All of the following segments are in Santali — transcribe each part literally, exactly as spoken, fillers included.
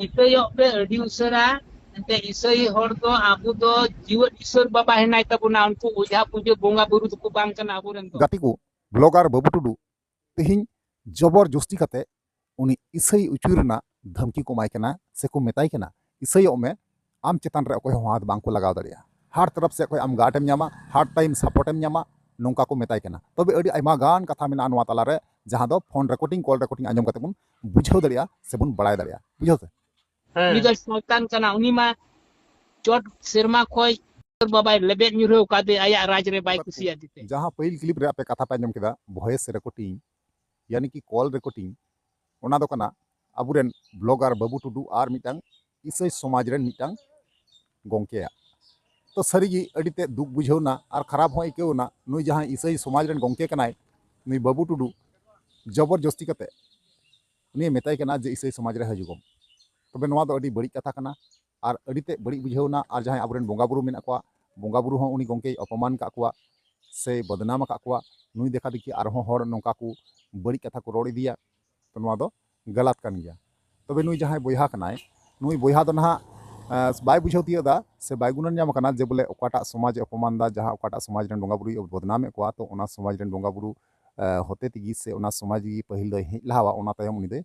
ᱤᱥᱟᱹᱭᱚᱜ ᱯᱮ ᱟᱹᱰᱤ ᱩᱥᱟᱹᱨᱟ᱾ ᱮᱱᱛᱮ ᱤᱥᱟᱹᱭ ᱦᱚᱲ ᱫᱚ ᱟᱵᱚ ᱫᱚ ᱡᱤᱣᱮᱫ ᱤᱥᱚᱨ ᱵᱟᱵᱟ ᱦᱮᱱᱟᱭ ᱛᱟᱵᱚᱱᱟ, ᱩᱱᱠᱩ ᱚᱡᱷᱟ ᱯᱩᱡᱟᱹ ᱵᱚᱸᱜᱟ ᱵᱩᱨᱩ ᱫᱚᱠᱚ ᱵᱟᱝ ᱠᱟᱱᱟ ᱟᱵᱚᱨᱮᱱ ᱫᱚ᱾ ᱜᱟᱛᱮ ᱠᱚ, ᱵᱞᱚᱜᱟᱨ ᱵᱟᱹᱵᱩ ᱴᱩᱰᱩ ᱛᱮᱦᱮᱧ ᱡᱚᱵᱚᱨ ᱡᱚᱥᱛᱤ ᱠᱟᱛᱮ ᱩᱱᱤ ᱤᱥᱟᱹᱭ ᱩᱪᱩᱭ ᱨᱮᱱᱟᱜ ᱫᱷᱟᱢᱠᱤ ᱠᱚ ᱮᱢᱟᱭ ᱠᱟᱱᱟ, ᱥᱮᱠᱚ ᱢᱮᱛᱟᱭ ᱠᱟᱱᱟ, "ᱤᱥᱟᱹᱭᱚᱜ ᱢᱮ, ᱟᱢ ᱪᱮᱛᱟᱱ ᱨᱮ ᱚᱠᱚᱭ ᱦᱚᱸ ᱦᱟᱛ ᱵᱟᱝ ᱠᱚ ᱞᱟᱜᱟᱣ ᱫᱟᱲᱮᱭᱟᱜᱼᱟ, ᱦᱟᱨ ᱛᱚᱨᱚᱯ ᱥᱮᱫ ᱠᱷᱚᱱ ᱟᱢ ᱜᱟᱨᱰ ᱮᱢ ᱧᱟᱢᱟ, ᱦᱟᱨ ᱴᱟᱭᱤᱢ ᱥᱟᱯᱳᱨᱴ ᱮᱢ ᱧᱟᱢᱟ", ᱱᱚᱝᱠᱟ ᱠᱚ ᱢᱮᱛᱟᱭ ᱠᱟᱱᱟ᱾ ᱛᱚᱵᱮ ᱟᱹᱰᱤ ᱟᱭᱢᱟ ᱜᱟᱱ ᱠᱟᱛᱷᱟ ᱢᱮᱱᱟᱜᱼᱟ ᱱᱚᱣᱟ ᱛᱟᱞᱟᱨᱮ, ᱡᱟᱦᱟᱸ ᱫᱚ ᱯᱷᱳᱱ ᱨᱮᱠᱚᱨᱰᱤᱝ, ᱠᱚᱞ ᱨᱮᱠᱚᱨᱰᱤᱝ ᱟᱸᱡᱚᱢ ᱠᱟᱛᱮ ᱵᱚᱱ ᱵᱩᱡᱷᱟᱹᱣ ᱫᱟᱲᱮᱭᱟᱜᱼᱟ ᱥᱮᱵᱚᱱ ᱵᱟᱲᱟᱭ ᱫᱟᱲᱮᱭᱟᱜᱼᱟ, ᱵᱩᱡᱷᱟᱹᱣ ᱥᱮ? ᱩᱱᱤ ᱫᱚ ᱥᱚᱭᱛᱟᱱ ᱠᱟᱱᱟ, ᱩᱱᱤ ᱢᱟ ᱪᱚᱴ ᱥᱮᱨᱢᱟ ᱠᱷᱚᱡ ᱵᱟᱵᱟᱭ ᱞᱮᱵᱮᱫ ᱧᱩᱨᱦᱟᱹᱣ ᱠᱟᱫᱮ ᱟᱭᱟᱜ ᱨᱟᱡᱽ ᱨᱮ ᱵᱟᱭ ᱠᱩᱥᱤᱭᱟᱫᱮ ᱛᱮ᱾ ᱡᱟᱦᱟᱸ ᱯᱟᱹᱦᱤᱞ ᱠᱞᱤᱯ ᱨᱮ ᱟᱯᱮ ᱠᱟᱛᱷᱟ ᱯᱮ ᱟᱸᱡᱚᱢ ᱠᱮᱫᱟ, ᱵᱷᱚᱭᱮᱥ ᱨᱮᱠᱚᱨᱰᱤᱝ, ᱭᱟᱱᱤ ᱠᱤ ᱠᱚᱞ ᱨᱮᱠᱚᱨᱰᱤᱝ, ᱚᱱᱟ ᱫᱚ ᱠᱟᱱᱟ ᱟᱵᱚᱨᱮᱱ ᱵᱞᱚᱜᱟᱨ ᱵᱟᱹᱵᱩ ᱴᱩᱰᱩ ᱟᱨ ᱢᱤᱫᱴᱟᱝ ᱤᱥᱟᱹᱭ ᱥᱚᱢᱟᱡᱽ ᱨᱮᱱ ᱢᱤᱫᱴᱟᱝ ᱜᱚᱝᱠᱮᱭᱟᱜ᱾ ᱛᱚ ᱥᱟᱹᱨᱤᱜᱮ ᱟᱹᱰᱤ ᱛᱮᱫ ᱫᱩᱠ ᱵᱩᱡᱷᱟᱹᱣ ᱮᱱᱟ ᱟᱨ ᱠᱷᱟᱨᱟᱯ ᱦᱚᱸ ᱟᱹᱭᱠᱟᱹᱣ ᱮᱱᱟ᱾ ᱱᱩᱭ ᱡᱟᱦᱟᱸᱭ ᱤᱥᱟᱹᱭ ᱥᱚᱢᱟᱡᱽ ᱨᱮᱱ ᱜᱚᱝᱠᱮ ᱠᱟᱱᱟᱭ, ᱱᱩᱭ ᱵᱟᱹᱵᱩ ᱴᱩᱰᱩ ᱡᱚᱵᱚᱨ ᱡᱚᱥᱛᱤ ᱠᱟᱛᱮ ᱩᱱᱤᱭ ᱢᱮᱛᱟᱭ ᱠᱟᱱᱟ ᱡᱮ ᱤᱥᱟᱹᱭ ᱥᱚᱢᱟᱡᱽ ᱨᱮ ᱦᱤᱡᱩᱜᱚᱜ᱾ ᱛᱚᱵᱮ ᱱᱚᱣᱟ ᱫᱚ ᱟᱹᱰᱤ ᱵᱟᱹᱲᱤᱡ ᱠᱟᱛᱷᱟ ᱠᱟᱱᱟ ᱟᱨ ᱟᱹᱰᱤ ᱛᱮᱫ ᱵᱟᱹᱲᱤᱡ ᱵᱩᱡᱷᱟᱹᱣ ᱮᱱᱟ᱾ ᱟᱨ ᱡᱟᱦᱟᱸᱭ ᱟᱵᱚᱨᱮᱱ ᱵᱚᱸᱜᱟ ᱵᱩᱨᱩ ᱢᱮᱱᱟᱜ ᱠᱚᱣᱟ, ᱵᱚᱸᱜᱟ ᱵᱩᱨᱩ ᱦᱚᱸ ᱩᱱᱤ ᱜᱚᱝᱠᱮᱭ ᱚᱯᱚᱢᱟᱱ ᱟᱠᱟᱫ ᱠᱚᱣᱟ ᱥᱮᱭ ᱵᱚᱫᱱᱟᱢ ᱟᱠᱟᱫ ᱠᱚᱣᱟ᱾ ᱱᱩᱭ ᱫᱮᱠᱷᱟ ᱫᱮᱠᱷᱤ ᱟᱨᱦᱚᱸ ᱦᱚᱲ ᱱᱚᱝᱠᱟ ᱠᱚ ᱵᱟᱹᱲᱤᱡ ᱠᱟᱛᱷᱟ ᱠᱚ ᱨᱚᱲ ᱤᱫᱤᱭᱟ, ᱛᱚ ᱱᱚᱣᱟ ᱫᱚ ᱜᱟᱞᱟᱛ ᱠᱟᱱ ᱜᱮᱭᱟ᱾ ᱛᱚᱵᱮ ᱱᱩᱭ ᱡᱟᱦᱟᱸᱭ ᱵᱚᱭᱦᱟ ᱠᱟᱱᱟᱭ, ᱱᱩᱭ ᱵᱚᱭᱦᱟ ᱫᱚ ᱱᱟᱦᱟᱜ, ᱟᱸ, ᱵᱟᱭ ᱵᱩᱡᱷᱟᱹᱣ ᱛᱤᱭᱳᱜ ᱮᱫᱟ ᱥᱮ ᱵᱟᱭ ᱜᱩᱱᱟᱹᱱ ᱧᱟᱢ ᱠᱟᱱᱟ ᱡᱮ ᱵᱚᱞᱮ ᱚᱠᱟᱴᱟᱜ ᱥᱚᱢᱟᱡᱽ ᱮ ᱚᱯᱚᱢᱟᱱ ᱮᱫᱟ, ᱡᱟᱦᱟᱸ ᱚᱠᱟᱴᱟᱜ ᱥᱚᱢᱟᱡᱽ ᱨᱮᱱ ᱵᱚᱸᱜᱟ ᱵᱩᱨᱩᱭ ᱵᱚᱫᱱᱟᱢᱮᱫ ᱠᱚᱣᱟ, ᱛᱚ ᱚᱱᱟ ᱥᱚᱢᱟᱡᱽ ᱨᱮᱱ ᱵᱚᱸᱜᱟ ᱵᱩᱨᱩ, ᱟᱸ, ᱦᱚᱛᱮ ᱛᱮᱜᱮ ᱥᱮ ᱚᱱᱟ ᱥᱚᱢᱟᱡᱽ ᱜᱮ ᱯᱟᱹᱦᱤᱞ ᱫᱚᱭ ᱦᱮᱡ ᱞᱟᱦᱟᱣᱟ, ᱚᱱᱟ ᱛᱟᱭᱚᱢ ᱩᱱᱤ ᱫᱚᱭ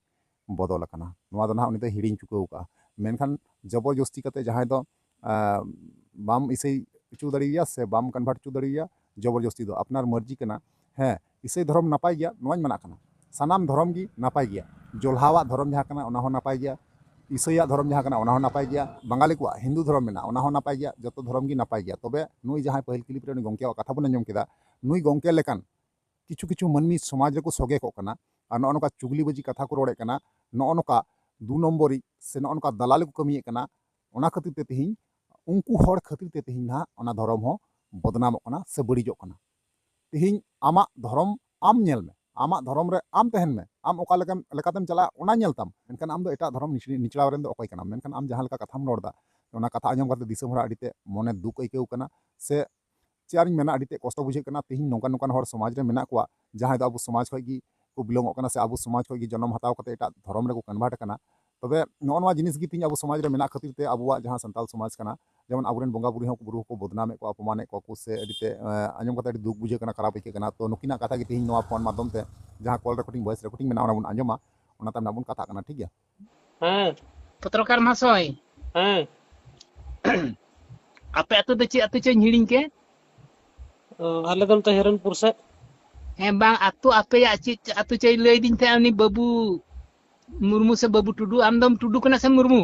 ᱵᱚᱫᱚᱞ ᱟᱠᱟᱱᱟ᱾ ᱱᱚᱣᱟ ᱫᱚ ᱱᱟᱦᱟᱜ ᱩᱱᱤ ᱫᱚᱭ ᱦᱤᱲᱤᱧ ᱪᱩᱠᱟᱹᱣ ᱠᱟᱜᱼᱟ᱾ ᱢᱮᱱᱠᱷᱟᱱ ᱡᱚᱵᱚᱨ ᱡᱚᱥᱛᱤ ᱠᱟᱛᱮ ᱡᱟᱦᱟᱸᱭ ᱫᱚ, ᱟᱸ, ᱵᱟᱢ ᱤᱥᱟᱹᱭ ᱦᱚᱪᱚ ᱫᱟᱲᱮᱭᱟᱭᱟ ᱥᱮ ᱵᱟᱢ ᱠᱚᱱᱵᱷᱟᱨᱴ ᱦᱚᱪᱚ ᱫᱟᱲᱮᱭᱟᱭᱟ, ᱡᱚᱵᱚᱨ ᱡᱚᱥᱛᱤ ᱫᱚ ᱟᱯᱱᱟᱨ ᱢᱟᱹᱨᱡᱤ ᱠᱟᱱᱟ᱾ ᱦᱮᱸ, ᱤᱥᱟᱹᱭ ᱫᱷᱚᱨᱚᱢ ᱱᱟᱯᱟᱭ ᱜᱮᱭᱟ, ᱱᱚᱣᱟᱧ ᱢᱮᱱᱟᱜ ᱠᱟᱱᱟ᱾ ᱥᱟᱱᱟᱢ ᱫᱷᱚᱨᱚᱢ ᱜᱮ ᱱᱟᱯᱟᱭ ᱜᱮᱭᱟ᱾ ᱡᱚᱞᱦᱟᱣᱟᱜ ᱫᱷᱚᱨᱚᱢ ᱡᱟᱦᱟᱸ ᱠᱟᱱᱟ, ᱚᱱᱟ ᱦᱚᱸ ᱱᱟᱯᱟᱭ ᱜᱮᱭᱟ᱾ ᱤᱥᱟᱹᱭᱟᱜ ᱫᱷᱚᱨᱚᱢ ᱡᱟᱦᱟᱸ ᱠᱟᱱᱟ, ᱚᱱᱟ ᱦᱚᱸ ᱱᱟᱯᱟᱭ ᱜᱮᱭᱟ᱾ ᱵᱟᱝᱜᱟᱞᱤ ᱠᱚᱣᱟᱜ ᱦᱤᱱᱫᱩ ᱫᱷᱚᱨᱚᱢ ᱢᱮᱱᱟᱜᱼᱟ, ᱚᱱᱟ ᱦᱚᱸ ᱱᱟᱯᱟᱭ ᱜᱮᱭᱟ᱾ ᱡᱚᱛᱚ ᱫᱷᱚᱨᱚᱢ ᱜᱮ ᱱᱟᱯᱟᱭ ᱜᱮᱭᱟ᱾ ᱛᱚᱵᱮ ᱱᱩᱭ ᱡᱟᱦᱟᱸᱭ ᱯᱟᱹᱦᱤᱞ ᱠᱞᱤᱯ ᱨᱮ ᱩᱱᱤ ᱜᱚᱝᱠᱮᱭᱟᱜ ᱠᱟᱛᱷᱟ ᱵᱚᱱ ᱟᱸᱡᱚᱢ ᱠᱮᱫᱟ, ᱱᱩᱭ ᱜᱚᱝᱠᱮ ᱞᱮᱠᱟᱱ ᱠᱤᱪᱷᱩ ᱠᱤᱪᱷᱩ ᱢᱟᱹᱱᱢᱤ ᱥᱚᱢᱟᱡᱽ ᱨᱮᱠᱚ ᱥᱚᱜᱮ ᱠᱚᱜ ᱠᱟᱱᱟ ᱟᱨ ᱱᱚᱜᱼᱚ ᱱᱚᱝᱠᱟ ᱪᱩᱜᱽᱞᱤᱵᱟᱹᱡᱤ ᱠᱟᱛᱷᱟ ᱠᱚ ᱨᱚᱲᱮᱫ ᱠᱟᱱᱟ, ᱱᱚᱜᱼᱚ ᱱᱚᱝᱠᱟ ᱫᱩ ᱱᱚᱢᱵᱚᱨᱤ ᱥᱮ ᱱᱚᱜᱼᱚ ᱱᱚᱝᱠᱟ ᱫᱟᱞᱟᱞᱤ ᱠᱚ ᱠᱟᱹᱢᱤᱭᱮᱫ ᱠᱟᱱᱟ᱾ ᱚᱱᱟ ᱠᱷᱟᱹᱛᱤᱨ ᱛᱮ ᱛᱮᱦᱮᱧ ᱩᱱᱠᱩ ᱦᱚᱲ ᱠᱷᱟᱹᱛᱤᱨ ᱛᱮ ᱛᱮᱦᱮᱧ ᱱᱟᱦᱟᱜ ᱚᱱᱟ ᱫᱷᱚᱨᱚᱢ ᱦᱚᱸ ᱵᱚᱫᱱᱟᱢᱚᱜ ᱠᱟᱱᱟ ᱥᱮ ᱵᱟᱹᱲᱤᱡᱚᱜ ᱠᱟᱱᱟ᱾ ᱛᱮᱦᱮᱧ ᱟᱢᱟᱜ ᱫᱷᱚᱨᱚᱢ ᱟᱢ ᱧᱮᱞ ᱢᱮ, ᱟᱢᱟᱜ ᱫᱷᱚᱨᱚᱢ ᱨᱮ ᱟᱢ ᱛᱟᱦᱮᱱ ᱢᱮ, ᱟᱢ ᱚᱠᱟ ᱞᱮᱠᱟᱢ, ᱞᱮᱠᱟᱛᱮᱢ ᱪᱟᱞᱟᱜᱼᱟ ᱚᱱᱟ ᱧᱮᱞ ᱛᱟᱢ, ᱢᱮᱱᱠᱷᱟᱱ ᱟᱢ ᱫᱚ ᱮᱴᱟᱜ ᱫᱷᱚᱨᱚᱢ ᱱᱤᱪ-, ᱱᱤᱪᱲᱟᱣ ᱨᱮᱱ ᱫᱚ ᱚᱠᱚᱭ ᱠᱟᱱᱟᱢ? ᱢᱮᱱᱠᱷᱟᱱ ᱟᱢ ᱡᱟᱦᱟᱸ ᱞᱮᱠᱟ ᱠᱟᱛᱷᱟᱢ ᱨᱚᱲ ᱮᱫᱟ, ᱚᱱᱟ ᱠᱟᱛᱷᱟ ᱟᱸᱡᱚᱢ ᱠᱟᱛᱮ ᱫᱤᱥᱚᱢ ᱦᱚᱲᱟᱜ ᱟᱹᱰᱤ ᱛᱮ ᱢᱚᱱᱮ ᱫᱩᱠ ᱟᱹᱭᱠᱟᱹᱣ ᱠᱟᱱᱟ ᱥᱮ ᱪᱮᱫ ᱟᱨᱤᱧ ᱢᱮᱱᱟ, ᱟᱹᱰᱤ ᱛᱮ ᱠᱚᱥᱴᱚ ᱵᱩᱡᱷᱟᱹᱜ ᱠᱟᱱᱟ᱾ ᱛᱮᱦᱮᱧ ᱱᱚᱝᱠᱟᱱ ᱱᱚᱝᱠᱟᱱ ᱦᱚᱲ ᱥᱚᱢᱟᱡᱽ ᱨᱮ ᱢᱮᱱᱟᱜ ᱠᱚᱣᱟ, ᱡᱟᱦᱟᱸᱭ ᱫᱚ ᱟᱵᱚ ᱥᱚᱢᱟᱡᱽ ᱠᱷᱚᱱ ᱜᱮ ᱠᱚ belong ᱚᱜ ᱠᱟᱱᱟ ᱥᱮ ᱟᱵᱚ ᱥᱚᱢᱟᱡᱽ ᱠᱷᱚᱱ ᱜᱮ ᱡᱚᱱᱚᱢ ᱦᱟᱛᱟᱣ ᱠᱟᱛᱮ ᱮᱴᱟᱜ ᱫᱷᱚᱨᱚᱢ ᱨᱮᱠᱚ convert ᱟᱠᱟᱱᱟ᱾ ᱛᱚᱵᱮ ᱱᱚᱜᱼᱚ ᱱᱚᱣᱟ ᱡᱤᱱᱤᱥ ᱜᱮ ᱛᱮᱦᱮᱧ ᱟᱵᱚ ᱥᱚᱢᱟᱡᱽ ᱨᱮ ᱢᱮᱱᱟᱜ ᱠᱷᱟᱹᱛᱤᱨ ᱛᱮ ᱟᱵᱚᱣᱟᱜ ᱡᱟᱦᱟᱸ ᱥᱟᱱᱛᱟᱞ ᱥᱚᱢᱟᱡᱽ ᱠᱟᱱᱟ, ᱡᱮᱢᱚᱱ ᱟᱵᱚᱨᱮᱱ ᱵᱚᱸᱜᱟ ᱵᱩᱨᱩ ᱦᱚᱸ, ᱵᱩᱨᱩ ᱦᱚᱸᱠᱚ ᱵᱚᱫᱱᱟᱢᱮᱫ ᱠᱚᱣᱟ, ᱚᱯᱚᱢᱟᱱᱮᱫ ᱠᱚᱣᱟ ᱠᱚ, ᱥᱮ ᱟᱹᱰᱤ ᱛᱮ, ᱮ, ᱟᱸᱡᱚᱢ ᱠᱟᱛᱮ ᱟᱹᱰᱤ ᱫᱩᱠ ᱵᱩᱡᱷᱟᱹᱜ ᱠᱟᱱᱟ, ᱠᱷᱟᱨᱟᱯ ᱟᱹᱭᱠᱟᱹᱜ ᱠᱟᱱᱟ᱾ ᱛᱚ ᱱᱩᱠᱤᱱᱟᱜ ᱠᱟᱛᱷᱟ ᱜᱮ ᱛᱮᱦᱮᱧ ᱱᱚᱣᱟ ᱯᱷᱳᱱ ᱢᱟᱫᱽᱫᱷᱚᱢ ᱛᱮ ᱡᱟᱦᱟᱸ ᱠᱚᱞ ᱨᱮᱠᱳᱨᱰᱤᱝ, ᱵᱷᱚᱭᱮᱥ ᱨᱮᱠᱳᱨᱰᱤᱝ ᱢᱮᱱᱟᱜᱼᱟ, ᱚᱱᱟ ᱵᱚᱱ ᱟᱸᱡᱚᱢᱟ, ᱚᱱᱟ ᱛᱟᱭᱚᱢ ᱱᱟᱜ ᱵᱚᱱ ᱠᱟᱛᱷᱟᱜ ᱠᱟᱱᱟ, ᱴᱷᱤᱠ ᱜᱮᱭᱟ? ᱦᱮᱸ᱾ ᱯᱚᱛᱨᱚᱠᱟᱨ ᱢᱟᱦᱟᱥᱚᱭ, ᱦᱮᱸ᱾ ᱟᱯᱮ ᱟᱹᱛᱩ ᱫᱚ ᱪᱮᱫ ᱟᱹᱛᱩ ᱪᱚᱧ ᱦᱤᱲᱤᱧ ᱠᱮᱫ? ᱚ, ᱟᱞᱮ ᱫᱚ ᱱᱚᱛᱮ ᱦᱮᱨᱚᱱᱯᱩᱨ ᱥᱮᱫ᱾ ᱦᱮᱸ, ᱵᱟᱝ, ᱟᱹᱛᱩ ᱟᱯᱮᱭᱟᱜ ᱪᱮᱫ ᱟᱹᱛᱩ ᱪᱚᱭ ᱞᱟᱹᱭᱫᱤᱧ ᱛᱟᱦᱮᱸᱫ ᱩᱱᱤ ᱵᱟᱹᱵᱩ ᱢᱩᱨᱢᱩ ᱥᱮ ᱵᱟᱹᱵᱩ ᱴᱩᱰᱩ? ᱟᱢ ᱫᱚᱢ ᱴᱩᱰᱩ ᱠᱟᱱᱟ ᱥᱮ ᱢᱩᱨᱢᱩ?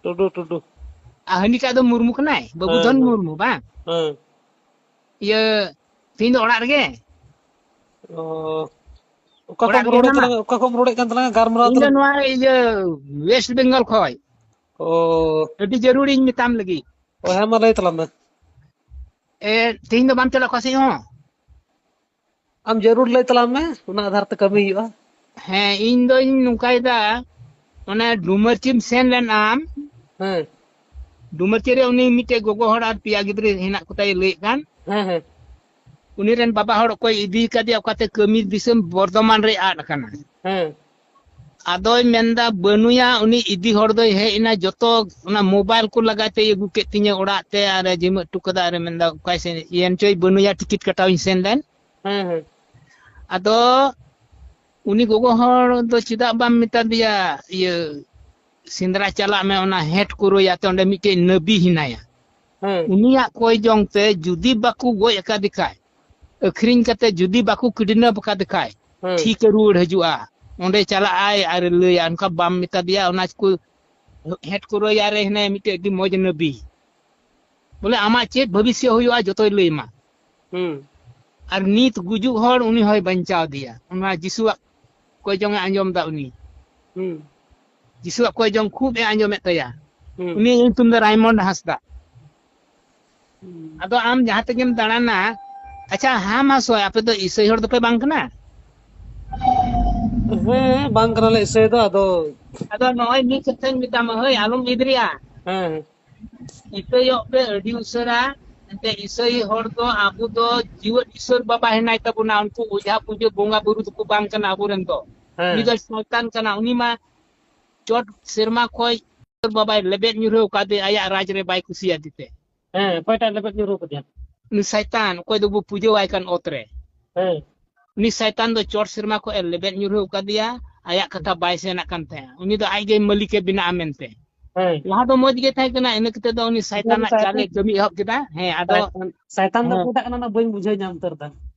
ᱴᱩᱰᱩ, ᱴᱩᱰᱩ᱾ ᱟᱨ ᱦᱟᱹᱱᱤᱴᱟᱜ ᱫᱚ ᱢᱩᱨᱢᱩ ᱠᱟᱱᱟᱭ, ᱵᱟᱹᱵᱩ ᱦᱮᱸ, ᱫᱷᱚᱱ ᱦᱮᱸ᱾ ᱢᱩᱨᱢᱩ, ᱵᱟᱝ? ᱦᱮᱸ᱾ ᱤᱭᱟᱹ, ᱛᱮᱦᱮᱧ ᱫᱚ ᱚᱲᱟᱜ ᱨᱮᱜᱮ? ᱚ, ᱚᱠᱟ ᱚᱲᱟᱜ ᱠᱷᱚᱱ ᱨᱮᱜᱮ ᱨᱚᱲᱮᱫ ᱦᱮᱱᱟᱢᱟ? ᱛᱟᱞᱟᱝᱟ, ᱚᱠᱟ ᱠᱷᱚᱱ ᱨᱚᱲᱮᱫ ᱠᱟᱱ ᱛᱟᱞᱟᱝᱟ? ᱜᱟᱞᱢᱟᱨᱟᱣ ᱤᱧ ᱫᱚ ᱛᱟᱞᱟᱝ᱾ ᱱᱚᱣᱟ ᱤᱭᱟᱹ, ᱣᱮᱥᱴ ᱵᱮᱝᱜᱚᱞ ᱠᱷᱚᱡ᱾ ᱚ᱾ ᱟᱹᱰᱤ ᱡᱟᱹᱨᱩᱲᱤᱧ ᱢᱮᱛᱟᱢ ᱞᱟᱹᱜᱤᱫ᱾ ᱚ, ᱦᱮᱸ, ᱢᱟ ᱞᱟᱹᱭ ᱛᱟᱞᱟᱝ ᱢᱮ᱾ ᱮ, ᱛᱮᱦᱮᱧ ᱫᱚ ᱵᱟᱢ ᱪᱟᱞᱟᱜ ᱚᱠᱟ ᱥᱮᱫ ᱦᱚᱸ? ᱟᱢ ᱡᱟᱹᱨᱩᱲ ᱞᱟᱹᱭ ᱛᱟᱞᱟᱝ ᱢᱮ, ᱚᱱᱟ ᱟᱫᱷᱟᱨ ᱛᱮ ᱠᱟᱹᱢᱤ ᱦᱩᱭᱩᱜᱼᱟ᱾ ᱦᱮᱸ, ᱤᱧ ᱫᱚᱧ ᱱᱚᱝᱠᱟᱭᱮᱫᱟ, ᱚᱱᱮ ᱰᱩᱢᱟᱹᱨᱪᱤᱢ ᱥᱮᱱ ᱞᱮᱱ ᱟᱢ, ᱦᱮᱸ᱾ ᱰᱩᱢᱟᱹᱨᱪᱤ ᱨᱮ ᱩᱱᱤ ᱢᱤᱫᱴᱮᱡ ᱜᱚᱜᱚ ᱦᱚᱲ ᱟᱨ ᱯᱮᱭᱟ ᱜᱤᱫᱽᱨᱟᱹ ᱦᱮᱱᱟᱜ ᱠᱚᱛᱟᱭ ᱞᱟᱹᱭᱮᱫ ᱠᱟᱱ, ᱦᱮᱸ, ᱦᱮᱸ᱾ ᱩᱱᱤ ᱨᱮᱱ ᱵᱟᱵᱟ ᱦᱚᱲ ᱚᱠᱚᱭ ᱤᱫᱤ ᱠᱟᱫᱮᱭᱟ ᱚᱠᱟᱛᱮ ᱠᱟᱹᱢᱤ ᱫᱤᱥᱚᱢ ᱵᱚᱨᱫᱷᱚᱢᱟᱱ ᱨᱮ ᱟᱫ ᱟᱠᱟᱱᱟ᱾ ᱦᱮᱸ᱾ ᱟᱫᱚᱭ ᱢᱮᱱᱫᱟ ᱵᱟᱹᱱᱩᱭᱟ, ᱩᱱᱤ ᱤᱫᱤ ᱦᱚᱲ ᱫᱚᱭ ᱦᱮᱡ ᱮᱱᱟ, ᱡᱚᱛᱚ ᱚᱱᱟ ᱢᱳᱵᱟᱭᱤᱞ ᱠᱚ ᱞᱟᱜᱟ ᱛᱮᱭ ᱟᱹᱜᱩ ᱠᱮᱫ ᱛᱤᱧᱟᱹ ᱚᱲᱟᱜ ᱛᱮ, ᱟᱨ ᱮ ᱡᱤᱢᱟᱹ ᱦᱚᱴᱚ ᱠᱟᱫᱟ, ᱟᱨ ᱮ ᱢᱮᱱᱫᱟ ᱚᱠᱟᱭ ᱥᱮᱱ ᱮᱱ ᱪᱚᱭ ᱵᱟᱹᱱᱩᱭᱟ, ᱴᱤᱠᱤᱴ ᱠᱟᱴᱟᱣ ᱤᱧ ᱥᱮᱱ ᱞᱮᱱ᱾ ᱦᱮᱸ, ᱦᱮᱸ᱾ ᱟᱫᱚ ᱩᱱᱤ ᱜᱚᱜᱚ ᱦᱚᱲ ᱫᱚ ᱪᱮᱫᱟᱜ ᱵᱟᱢ ᱢᱮᱛᱟ ᱫᱮᱭᱟ, ᱤᱭᱟᱹ, ᱥᱮᱸᱫᱽᱨᱟ ᱪᱟᱞᱟᱜ ᱢᱮ, ᱚᱱᱟ ᱦᱮᱸᱴ ᱠᱚᱨᱚᱭᱟᱛᱮ ᱚᱸᱰᱮ ᱢᱤᱫᱴᱮᱡ ᱱᱟᱹᱵᱤ ᱦᱮᱱᱟᱭᱟ᱾ ᱦᱮᱸ᱾ ᱩᱱᱤᱭᱟᱜ ᱠᱚᱭ ᱡᱚᱝ ᱛᱮ ᱡᱩᱫᱤ ᱵᱟᱠᱚ ᱜᱚᱡ ᱟᱠᱟᱫᱮ ᱠᱷᱟᱡ, ᱟᱹᱠᱷᱨᱤᱧ ᱠᱟᱛᱮ ᱡᱩᱫᱤ ᱵᱟᱠᱚ ᱠᱤᱰᱱᱮᱯ ᱟᱠᱟᱫᱮ ᱠᱷᱟᱡ, ᱦᱮᱸ᱾ ᱴᱷᱤᱠ ᱮ ᱨᱩᱣᱟᱹᱲ ᱦᱤᱡᱩᱜᱼᱟ᱾ ᱚᱸᱰᱮ ᱪᱟᱞᱟᱜ ᱟᱭ ᱟᱨ ᱮ ᱞᱟᱹᱭᱟ, ᱚᱱᱠᱟ ᱵᱟᱢ ᱢᱮᱛᱟ ᱫᱮᱭᱟ, ᱚᱱᱟ ᱠᱚ ᱦᱮᱸᱴ ᱠᱚᱨᱚᱭᱟ ᱨᱮ ᱦᱮᱱᱟᱭᱟ ᱢᱤᱫᱴᱮᱡ ᱟᱹᱰᱤ ᱢᱚᱡᱽ ᱱᱟᱹᱵᱤ᱾ ᱵᱚᱞᱮ ᱟᱢᱟᱜ ᱪᱮᱫ ᱵᱷᱚᱵᱤᱥᱥᱚ ᱦᱩᱭᱩᱜᱼᱟ ᱡᱚᱛᱚᱭ ᱞᱟᱹᱭ ᱟᱢᱟ᱾ ᱦᱩᱸ᱾ ᱟᱨ ᱱᱤᱛ ᱜᱩᱡᱩᱜ ᱦᱚᱲ ᱩᱱᱤ ᱦᱚᱸᱭ ᱵᱟᱧᱪᱟᱣ ᱫᱮᱭᱟ᱾ ᱚᱱᱟ ᱡᱤᱥᱩᱣᱟᱜ ᱠᱚᱭ ᱡᱚᱝ ᱮ ᱟᱸᱡᱚᱢ ᱫᱟ ᱩᱱᱤ᱾ ᱦᱩᱸ᱾ ᱡᱤᱥᱩᱣᱟᱜ ᱠᱚᱭ ᱡᱚᱝ ᱠᱷᱩᱵ ᱮ ᱟᱸᱡᱚᱢᱮᱫ ᱛᱟᱭᱟ᱾ ᱦᱩᱸ᱾ ᱩᱱᱤᱭᱟᱜ ᱧᱩᱛᱩᱢ ᱫᱚ ᱨᱟᱭᱢᱚᱱᱰ ᱦᱟᱸᱥᱫᱟ᱾ ᱦᱩᱸ᱾ ᱟᱫᱚ ᱟᱢ ᱡᱟᱦᱟᱸ ᱛᱮᱜᱮᱢ ᱫᱟᱬᱟᱱᱟ, ᱟᱪᱪᱷᱟ, ᱦᱟᱸ ᱢᱟ ᱥᱚᱭ, ᱟᱯᱮ ᱫᱚ ᱤᱥᱟᱹᱭ ᱦᱚᱲ ᱫᱚᱯᱮ ᱵᱟᱝ ᱠᱟᱱᱟ? ᱦᱮᱸ, ᱵᱟᱝ ᱠᱟᱱᱟᱞᱮ ᱤᱥᱟᱹᱭ ᱫᱚ, ᱟᱫᱚ ᱟᱫᱚ ᱱᱚᱜᱼᱚᱭ ᱢᱤᱫ ᱠᱟᱛᱷᱟᱧ ᱢᱮᱛᱟᱢᱟ, ᱦᱳᱭ, ᱟᱞᱚᱢ ᱮᱫᱽᱨᱮᱜᱼᱟ᱾ ᱦᱮᱸ, ᱦᱮᱸ᱾ ᱤᱥᱟᱹᱭᱚᱜ ᱯᱮ ᱟᱹᱰᱤ ᱩᱥᱟᱹᱨᱟ, ᱮᱱᱛᱮ ᱤᱥᱟᱹᱭ ᱦᱚᱲ ᱫᱚ ᱟᱵᱚ ᱫᱚ ᱡᱤᱣᱮᱫ ᱤᱥᱚᱨ ᱵᱟᱵᱟ ᱦᱮᱱᱟᱭ ᱛᱟᱵᱚᱱᱟ, ᱩᱱᱠᱩ ᱚᱡᱷᱟ ᱯᱩᱡᱟᱹ ᱵᱚᱸᱜᱟ ᱵᱩᱨᱩ ᱫᱚᱠᱚ ᱵᱟᱝ ᱠᱟᱱᱟ ᱟᱵᱚᱨᱮᱱ ᱫᱚ᱾ ᱦᱮᱸ᱾ ᱩᱱᱤ ᱫᱚ ᱥᱚᱭᱛᱟᱱ ᱠᱟᱱᱟ, ᱩᱱᱤ ᱢᱟ ᱪᱚᱴ ᱥᱮᱨᱢᱟ ᱠᱷᱚᱡ ᱵᱟᱵᱟᱭ ᱞᱮᱵᱮᱫ ᱧᱩᱨᱦᱟᱹᱣ ᱠᱟᱫᱮ ᱟᱭᱟᱜ ᱨᱟᱡᱽ ᱨᱮ ᱵᱟᱭ ᱠᱩᱥᱤᱭᱟᱫᱮ ᱛᱮ᱾ ᱦᱮᱸ, ᱚᱠᱚᱭᱴᱟᱜ ᱞᱮᱵᱮᱫ ᱧᱩᱨᱦᱟᱹᱣ ᱠᱟᱫᱮᱭᱟ? ᱩᱱᱤ ᱥᱟᱭᱛᱟᱱ, ᱚᱠᱚᱭ ᱫᱚᱵᱚ ᱯᱩᱡᱟᱹᱣᱟᱭ ᱠᱟᱱ ᱚᱛ ᱨᱮ, ᱦᱮᱸ᱾ ᱩᱱᱤ ᱥᱟᱭᱛᱟᱱ ᱫᱚ ᱪᱚᱴ ᱥᱮᱨᱢᱟ ᱠᱷᱚᱡ ᱮ ᱞᱮᱵᱮᱫ ᱧᱩᱨᱦᱟᱹᱣ ᱠᱟᱫᱮᱭᱟ, ᱟᱭᱟᱜ ᱠᱟᱛᱷᱟ ᱵᱟᱭ ᱥᱮᱱᱟᱜ ᱠᱟᱱ ᱛᱟᱭᱟ᱾ ᱩᱱᱤ ᱫᱚ ᱟᱡ ᱜᱮ ᱢᱟᱹᱞᱤᱠ ᱮ ᱵᱮᱱᱟᱜᱼᱟ ᱢᱮᱱᱛᱮ᱾ ᱦᱮᱸ᱾ ᱞᱟᱦᱟ ᱫᱚ ᱢᱚᱡᱽ ᱜᱮ ᱛᱟᱦᱮᱸ ᱠᱟᱱᱟ, ᱤᱱᱟᱹ ᱠᱟᱛᱮ ᱫᱚ ᱩᱱᱤ ᱥᱟᱭᱛᱟᱱᱟᱜ ᱪᱟᱞᱮ ᱠᱟᱹᱢᱤ ᱮᱦᱚᱵ ᱠᱮᱫᱟ᱾ ᱦᱮᱸ, ᱟᱫᱚ ᱥᱟᱭᱛᱟᱱ, ᱥᱟᱭᱛᱟᱱ ᱫᱚ ᱦᱮᱸ᱾ ᱚᱠᱚᱭᱴᱟᱜ ᱠᱟᱱᱟ ᱚᱱᱟ ᱵᱟᱹᱧ ᱵᱩᱡᱷᱟᱹᱣ ᱧᱟᱢ ᱩᱛᱟᱹᱨ ᱫᱟ᱾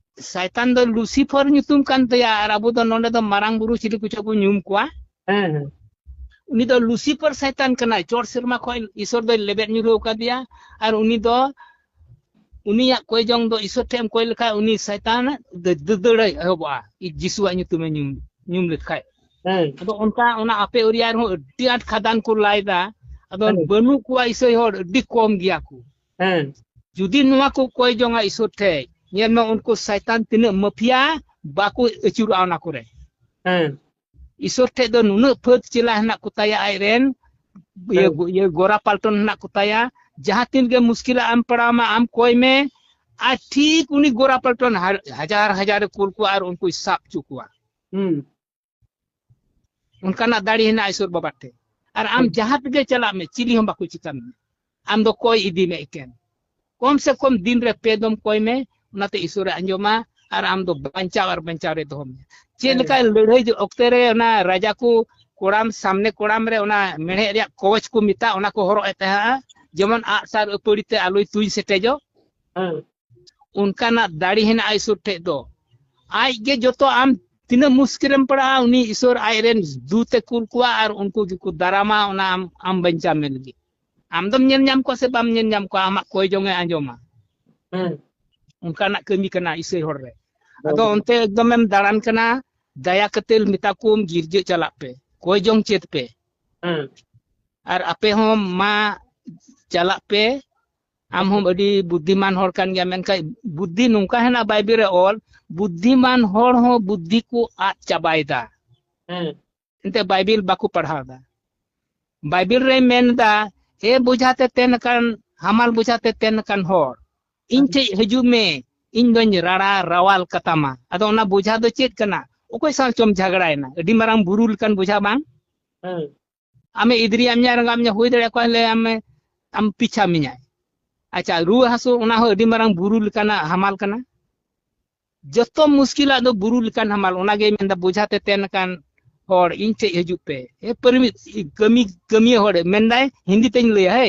ᱥᱟᱭᱛᱟᱱ ᱫᱚ ᱞᱩᱥᱤᱯᱷᱚᱨ ᱧᱩᱛᱩᱢ ᱠᱟᱱ ᱛᱟᱭᱟ, ᱟᱨ ᱟᱵᱚ ᱫᱚ ᱱᱚᱰᱮ ᱫᱚ ᱢᱟᱨᱟᱝ ᱵᱩᱨᱩ ᱪᱤᱞᱤ ᱠᱚᱪᱚ ᱵᱚ ᱧᱩᱢ ᱠᱚᱣᱟ᱾ ᱦᱮᱸ, ᱦᱮᱸ᱾ ᱩᱱᱤ ᱫᱚ ᱞᱩᱥᱤᱯᱷᱚᱨ ᱥᱟᱭᱛᱟᱱ ᱠᱟᱱᱟᱭ, ᱪᱚᱴ ᱥᱮᱨᱢᱟ ᱠᱷᱚᱱ ᱤᱥᱚᱨ ᱫᱚᱭ ᱞᱮᱵᱮᱫ ᱧᱩᱨᱦᱟᱹᱣ ᱠᱟᱫᱮᱭᱟ, ᱟᱨ ᱩᱱᱤ ᱫᱚ ᱩᱱᱤᱭᱟᱜ ᱠᱚᱭ ᱡᱚᱝ ᱫᱚ ᱤᱥᱚᱨ ᱴᱷᱮᱱ ᱮᱢ ᱠᱚᱭ ᱞᱮᱠᱷᱟᱱ ᱩᱱᱤ ᱥᱟᱭᱛᱟᱱ ᱫᱟᱹ-, ᱫᱟᱹᱫᱟᱹᱲᱟᱭ ᱮᱦᱚᱵᱚᱜᱼᱟ, ᱡᱤᱥᱩᱣᱟᱜ ᱧᱩᱛᱩᱢᱮ ᱧᱩᱢ, ᱧᱩᱢ ᱞᱮᱠᱷᱟᱡ᱾ ᱦᱮᱸ᱾ ᱟᱫᱚ ᱚᱱᱠᱟ ᱚᱱᱟ ᱟᱯᱮ ᱮᱨᱤᱭᱟ ᱨᱮᱦᱚᱸ ᱟᱹᱰᱤ ᱟᱸᱴ ᱠᱷᱟᱫᱟᱱ ᱠᱚ ᱞᱟᱭ ᱫᱟ᱾ ᱟᱫᱚ ᱦᱮᱸ᱾ ᱵᱟᱹᱱᱩᱜ ᱠᱚᱣᱟ ᱤᱥᱟᱹᱭ ᱦᱚᱲ, ᱟᱹᱰᱤ ᱠᱚᱢ ᱜᱮᱭᱟ ᱠᱚ᱾ ᱦᱮᱸ᱾ ᱡᱩᱫᱤ ᱱᱚᱣᱟ ᱠᱚ ᱠᱚᱭ ᱡᱚᱝᱟ ᱤᱥᱚᱨ ᱴᱷᱮᱡ, ᱧᱮᱞ ᱢᱮ ᱩᱱᱠᱩ ᱥᱟᱭᱛᱟᱱ ᱛᱤᱱᱟᱹᱜ ᱢᱟᱯᱷᱤᱭᱟ ᱵᱟᱠᱚ ᱟᱹᱪᱩᱨᱚᱜᱼᱟ ᱚᱱᱟ ᱠᱚᱨᱮ᱾ ᱦᱮᱸ᱾ ᱤᱥᱚᱨ ᱴᱷᱮᱡ ᱫᱚ ᱱᱩᱱᱟᱹᱜ ᱯᱷᱟᱹᱫ ᱪᱮᱞᱟ ᱦᱮᱱᱟᱜ ᱠᱚᱛᱟᱭᱟ ᱟᱡᱨᱮᱱ, ᱤᱭᱟᱹ, ᱦᱮᱸ᱾ ᱤᱭᱟᱹ ᱜᱚᱨᱟ ᱯᱟᱞᱴᱚᱱ ᱦᱮᱱᱟᱜ ᱠᱚᱛᱟᱭᱟ, ᱡᱟᱦᱟᱸ ᱛᱤᱱ ᱜᱮ ᱢᱩᱥᱠᱤᱞᱟᱜ ᱮᱢ ᱯᱟᱲᱟᱣ ᱢᱟ ᱟᱢ ᱠᱚᱭ ᱢᱮ, ᱟᱨ ᱴᱷᱤᱠ ᱩᱱᱤ ᱜᱚᱨᱟ ᱯᱟᱞᱴᱚᱱ ᱦᱟ-, ᱦᱟᱡᱟᱨ ᱦᱟᱡᱟᱨ ᱮ ᱠᱩᱞ ᱠᱚᱣᱟ ᱟᱨ ᱩᱱᱠᱩᱭ ᱥᱟᱵ ᱦᱚᱪᱚ ᱠᱚᱣᱟ᱾ ᱦᱩᱸ᱾ ᱚᱱᱠᱟᱱᱟᱜ ᱫᱟᱲᱮ ᱦᱮᱱᱟᱜᱼᱟ ᱤᱥᱚᱨ ᱵᱟᱵᱟ ᱴᱷᱮᱡ᱾ ᱟᱨ ᱟᱢ ᱦᱩᱸ᱾ ᱡᱟᱦᱟᱸ ᱛᱮᱜᱮ ᱪᱟᱞᱟᱜ ᱢᱮ, ᱪᱤᱞᱤ ᱦᱚᱸ ᱵᱟᱠᱚ ᱪᱤᱠᱟ ᱢᱮᱭᱟ᱾ ᱟᱢ ᱫᱚ ᱠᱚᱭ ᱤᱫᱤ ᱢᱮ ᱮᱠᱮᱱ᱾ ᱠᱚᱢ ᱥᱮ ᱠᱚᱢ ᱫᱤᱱ ᱨᱮ ᱯᱮ ᱫᱚᱢ ᱠᱚᱭ ᱢᱮ, ᱚᱱᱟᱛᱮ ᱤᱥᱚᱨᱮ ᱟᱸᱡᱚᱢᱟ ᱟᱨ ᱟᱢ ᱫᱚ ᱵᱟᱧᱪᱟᱣ ᱟᱨ ᱵᱟᱧᱪᱟᱣ ᱨᱮ ᱫᱚᱦᱚ ᱢᱮᱭᱟ᱾ ᱪᱮᱫ ᱦᱮᱸ᱾ ᱞᱮᱠᱟ ᱞᱟᱹᱲᱦᱟᱹᱭ ᱚᱠᱛᱮ ᱨᱮ ᱚᱱᱟ ᱨᱟᱡᱟ ᱠᱚ ᱠᱚᱲᱟᱢ, ᱥᱟᱢᱱᱮ ᱠᱚᱲᱟᱢ ᱨᱮ ᱚᱱᱟ ᱢᱮᱲᱦᱮᱫ ᱨᱮᱭᱟᱜ ᱠᱚᱣᱚᱪ ᱠᱚ ᱢᱮᱛᱟᱜ, ᱚᱱᱟ ᱠᱚ ᱦᱚᱨᱚᱜ ᱮᱫ ᱛᱟᱦᱮᱸᱜᱼᱟ, ᱡᱮᱢᱚᱱ ᱟᱜ ᱥᱟᱨ ᱟᱹᱯᱟᱹᱲᱤ ᱛᱮ ᱟᱞᱚᱭ ᱛᱩᱧ ᱥᱮᱴᱮᱡᱚᱜ᱾ ᱦᱮᱸ᱾ ᱚᱱᱠᱟᱱᱟᱜ ᱫᱟᱲᱮ ᱦᱮᱱᱟᱜᱼᱟ ᱤᱥᱚᱨ ᱴᱷᱮᱡ ᱫᱚ᱾ ᱟᱡ ᱜᱮ ᱡᱚᱛᱚ, ᱟᱢ ᱛᱤᱱᱟᱹᱜ ᱢᱩᱥᱠᱤᱞ ᱨᱮᱢ ᱯᱟᱲᱟᱜᱼᱟ, ᱩᱱᱤ ᱤᱥᱚᱨ ᱟᱡ ᱨᱮᱱ ᱫᱩᱛ ᱮ ᱠᱩᱞ ᱠᱚᱣᱟ ᱟᱨ ᱩᱱᱠᱩ ᱜᱮᱠᱚ ᱫᱟᱨᱟᱢᱟ ᱚᱱᱟ ᱟᱢ, ᱟᱢ ᱵᱟᱧᱪᱟᱣ ᱢᱮ ᱞᱟᱹᱜᱤᱫ᱾ ᱟᱢ ᱫᱚᱢ ᱧᱮᱞ ᱧᱟᱢ ᱠᱚᱣᱟ ᱥᱮ ᱵᱟᱢ ᱧᱮᱞ ᱧᱟᱢ ᱠᱚᱣᱟ, ᱟᱢᱟᱜ ᱠᱚᱭ ᱡᱚᱝ ᱮ ᱟᱸᱡᱚᱢᱟ᱾ ᱦᱮᱸ᱾ ᱚᱱᱠᱟᱱᱟᱜ ᱠᱟᱹᱢᱤ ᱠᱟᱱᱟ ᱤᱥᱟᱹᱭ ᱦᱚᱲ ᱨᱮ᱾ ᱦᱮᱸ᱾ ᱟᱫᱚ ᱚᱱᱛᱮ ᱮᱠᱫᱚᱢᱮᱢ ᱫᱟᱬᱟᱱ ᱠᱟᱱᱟ, ᱫᱟᱭᱟ ᱠᱟᱛᱮ ᱢᱮᱛᱟ ᱠᱚᱢ ᱜᱤᱨᱡᱟᱹ ᱪᱟᱞᱟᱜ ᱯᱮ, ᱠᱚᱭ ᱡᱚᱝ ᱪᱮᱫ ᱯᱮ᱾ ᱦᱮᱸ᱾ ᱟᱨ ᱟᱯᱮ ᱦᱚᱸ ᱢᱟ ᱪᱟᱞᱟᱜ ᱯᱮ, ᱟᱢ ᱦᱚᱸ ᱟᱹᱰᱤ ᱵᱩᱫᱽᱫᱷᱤᱢᱟᱱ ᱦᱚᱲ ᱠᱟᱱ ᱜᱮᱭᱟ, ᱢᱮᱱᱠᱷᱟᱱ ᱵᱩᱫᱽᱫᱷᱤ ᱱᱚᱝᱠᱟ ᱦᱮᱱᱟᱜ ᱵᱟᱭᱵᱮᱞ ᱨᱮ ᱚᱞ, ᱵᱩᱫᱽᱫᱷᱤᱢᱟᱱ ᱦᱚᱲ ᱦᱚᱸ ᱵᱩᱫᱽᱫᱷᱤ ᱠᱚ ᱟᱫ ᱪᱟᱵᱟᱭᱮᱫᱟ᱾ ᱦᱮᱸ᱾ ᱮᱱᱛᱮ ᱵᱟᱭᱵᱮᱞ ᱵᱟᱠᱚ ᱯᱟᱲᱦᱟᱣ ᱮᱫᱟ᱾ ᱵᱟᱭᱵᱮᱞ ᱨᱮ ᱢᱮᱱ ᱮᱫᱟ, ᱮ ᱵᱚᱡᱷᱟ ᱛᱮ ᱛᱮᱱ ᱟᱠᱟᱱ, ᱦᱟᱢᱟᱞ ᱵᱚᱡᱷᱟ ᱛᱮ ᱛᱮᱱ ᱟᱠᱟᱱ ᱦᱚᱲ, ᱤᱧ ᱴᱷᱮᱡ ᱦᱤᱡᱩᱜ ᱢᱮ, ᱤᱧ ᱫᱚᱧ ᱨᱟᱲᱟ ᱨᱟᱣᱟᱞ ᱠᱟᱛᱟᱢᱟ᱾ ᱟᱫᱚ ᱚᱱᱟ ᱵᱚᱡᱷᱟ ᱫᱚ ᱪᱮᱫ ᱠᱟᱱᱟ? ᱚᱠᱚᱭ ᱥᱟᱶ ᱪᱚᱢ ᱡᱷᱟᱜᱽᱲᱟᱭᱮᱱᱟ? ᱟᱹᱰᱤ ᱢᱟᱨᱟᱝ ᱵᱩᱨᱩ ᱞᱮᱠᱟᱱ ᱵᱚᱡᱷᱟ ᱵᱟᱝ? ᱦᱮᱸ᱾ ᱟᱢᱮ ᱤᱫᱨᱤᱭᱟᱢ ᱧᱟ, ᱨᱟᱸᱜᱟᱣ ᱧᱟ, ᱦᱩᱭ ᱫᱟᱲᱮᱭᱟᱜᱼᱟ ᱚᱠᱚᱭ ᱞᱟᱹᱭ ᱟᱢᱮ, ᱟᱢ ᱯᱤᱪᱷᱟ ᱢᱮᱧᱟᱭ᱾ ᱟᱪᱪᱷᱟ, ᱨᱩᱣᱟᱹ ᱦᱟᱹᱥᱩ, ᱚᱱᱟ ᱦᱚᱸ ᱟᱹᱰᱤ ᱢᱟᱨᱟᱝ ᱵᱩᱨᱩ ᱞᱮᱠᱟᱱᱟᱜ ᱦᱟᱢᱟᱞ ᱠᱟᱱᱟ᱾ ᱡᱚᱛᱚ ᱢᱩᱥᱠᱤᱞᱟᱜ ᱫᱚ ᱵᱩᱨᱩ ᱞᱮᱠᱟᱱ ᱦᱟᱢᱟᱞ, ᱚᱱᱟᱜᱮ ᱢᱮᱱᱫᱟ, ᱵᱚᱡᱷᱟ ᱛᱮ ᱛᱮᱱ ᱟᱠᱟᱱ ᱦᱚᱲ ᱤᱧ ᱴᱷᱮᱡ ᱦᱤᱡᱩᱜ ᱯᱮ᱾ ᱮ ᱯᱟᱹᱨᱢᱤ-, ᱠᱟᱹᱢᱤ, ᱠᱟᱹᱢᱤᱭᱟᱹ ᱦᱚᱲ ᱢᱮᱱᱫᱟᱭ, ᱦᱤᱱᱫᱤ ᱛᱮᱧ ᱞᱟᱹᱭᱟ, ᱦᱮ,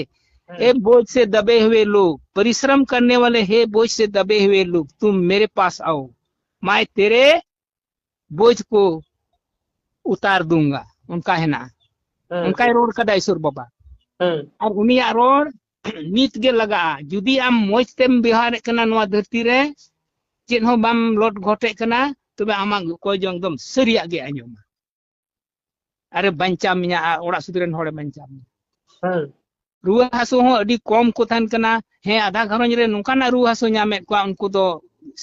ᱦᱮᱸ᱾ ए बोझ से दबे हुए लोग, परिश्रम करने वाले, हे बोझ से दबे हुए लोग, तुम मेरे पास आओ, मैं तेरे बोझ को उतार दूंगा, ᱚᱱᱠᱟ ᱦᱮᱱᱟᱜᱼᱟ᱾ ᱦᱮᱸ᱾ ᱚᱱᱠᱟᱭ ᱨᱚᱲ ᱠᱟᱫᱟ ᱤᱥᱚᱨ ᱵᱟᱵᱟ᱾ ᱦᱮᱸ᱾ ᱟᱨ ᱩᱱᱤᱭᱟᱜ ᱨᱚᱲ ᱱᱤᱛ ᱜᱮ ᱞᱟᱜᱟᱜᱼᱟ᱾ ᱡᱩᱫᱤ ᱟᱢ ᱢᱚᱡᱽ ᱛᱮᱢ ᱵᱮᱣᱦᱟᱨᱮᱫ ᱠᱟᱱᱟ ᱱᱚᱣᱟ ᱫᱷᱟᱹᱨᱛᱤ ᱨᱮ, ᱪᱮᱫ ᱦᱚᱸ ᱵᱟᱢ ᱞᱚᱴ ᱜᱷᱚᱴᱮᱫ ᱠᱟᱱᱟ, ᱛᱚᱵᱮ ᱟᱢᱟᱜ ᱚᱠᱚᱭ ᱡᱚᱝ ᱫᱚᱢ ᱥᱟᱹᱨᱤᱭᱟᱜ ᱜᱮ ᱟᱸᱡᱚᱢᱟ᱾ ᱟᱨᱮ ᱵᱟᱧᱪᱟᱣ ᱢᱮᱭᱟ, ᱟᱨ ᱚᱲᱟᱜ ᱥᱩᱫᱷ ᱨᱮᱱ ᱦᱚᱲᱮ ᱵᱟᱧᱪᱟᱣ ᱢᱮᱭᱟ᱾ ᱦᱮᱸ᱾ ᱨᱩᱣᱟᱹ ᱦᱟᱹᱥᱩ ᱦᱚᱸ ᱟᱹᱰᱤ ᱠᱚᱢ ᱠᱚ ᱛᱟᱦᱮᱱ ᱠᱟᱱᱟ᱾ ᱦᱮᱸ, ᱟᱫᱷᱟ ᱜᱷᱟᱨᱚᱸᱡᱽ ᱨᱮ ᱱᱚᱝᱠᱟᱱᱟᱜ ᱨᱩᱣᱟᱹ ᱦᱟᱹᱥᱩ ᱧᱟᱢᱮᱫ ᱠᱚᱣᱟ, ᱩᱱᱠᱩ ᱫᱚ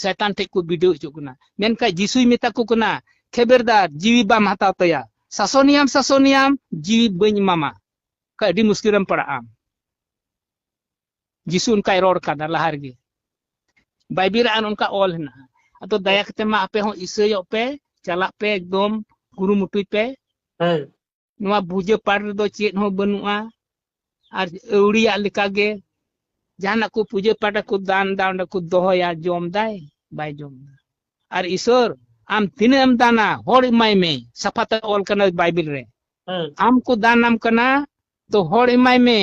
ᱥᱚᱭᱛᱟᱱ ᱴᱷᱮᱡ ᱠᱚ ᱵᱤᱰᱟᱹᱣ ᱦᱚᱪᱚᱜ ᱠᱟᱱᱟ᱾ ᱢᱮᱱᱠᱷᱟᱱ ᱡᱤᱥᱩᱭ ᱢᱮᱛᱟ ᱠᱚ ᱠᱟᱱᱟ, ᱠᱷᱮᱵᱮᱨᱫᱟᱨ, ᱡᱤᱣᱤ ᱵᱟᱢ ᱦᱟᱛᱟᱣ ᱛᱟᱭᱟ, ᱥᱟᱥᱚᱱᱤᱭᱟᱢ, ᱥᱟᱥᱚᱱᱤᱭᱟᱢ, ᱡᱤᱣᱤ ᱵᱟᱹᱧ ᱮᱢᱟᱢᱟ᱾ ᱠᱷᱟᱡ ᱟᱹᱰᱤ ᱢᱩᱥᱠᱤᱞ ᱨᱮᱢ ᱯᱟᱲᱟᱜᱼᱟ᱾ ᱡᱤᱥᱩ ᱚᱱᱠᱟᱭ ᱨᱚᱲ ᱠᱟᱫᱟ ᱞᱟᱦᱟ ᱨᱮᱜᱮ᱾ ᱵᱟᱭᱵᱮᱞ ᱨᱮ ᱟᱨ ᱚᱱᱠᱟ ᱚᱞ ᱦᱮᱱᱟᱜᱼᱟ᱾ ᱟᱫᱚ ᱫᱟᱭᱟ ᱠᱟᱛᱮ ᱢᱟ ᱟᱯᱮ ᱦᱚᱸ ᱤᱥᱟᱹᱭᱚᱜ ᱯᱮ, ᱪᱟᱞᱟᱜ ᱯᱮ, ᱮᱠᱫᱚᱢ ᱠᱩᱨᱩᱢᱩᱴᱩᱭ ᱯᱮ᱾ ᱦᱮᱸ᱾ ᱱᱚᱣᱟ ᱯᱩᱡᱟᱹ ᱯᱟᱴ ᱨᱮᱫᱚ ᱪᱮᱫ ᱦᱚᱸ ᱵᱟᱹᱱᱩᱜᱼᱟ᱾ ᱟᱨ ᱟᱹᱣᱲᱤᱭᱟᱜ ᱞᱮᱠᱟᱜᱮ ᱡᱟᱦᱟᱱᱟᱜ ᱠᱚ ᱯᱩᱡᱟᱹ ᱯᱟᱴ ᱠᱚ ᱫᱟᱱ ᱫᱟ, ᱚᱸᱰᱮ ᱠᱚ ᱫᱚᱦᱚᱭᱟ, ᱡᱚᱢ ᱫᱟᱭ, ᱵᱟᱭ ᱡᱚᱢ ᱫᱟ᱾ ᱟᱨ ᱤᱥᱚᱨ, ᱟᱢ ᱛᱤᱱᱟᱹᱜ ᱮᱢ ᱫᱟᱱᱟ, ᱦᱚᱲ ᱮᱢᱟᱭ ᱢᱮ, ᱥᱟᱯᱷᱟ ᱛᱮ ᱚᱞ ᱠᱟᱱᱟ ᱵᱟᱭᱵᱮᱞ ᱨᱮ᱾ ᱦᱮᱸ᱾ ᱟᱢ ᱠᱚ ᱫᱟᱱᱟᱢ ᱠᱟᱱᱟ, ᱛᱚ ᱦᱚᱲ ᱮᱢᱟᱭ ᱢᱮ,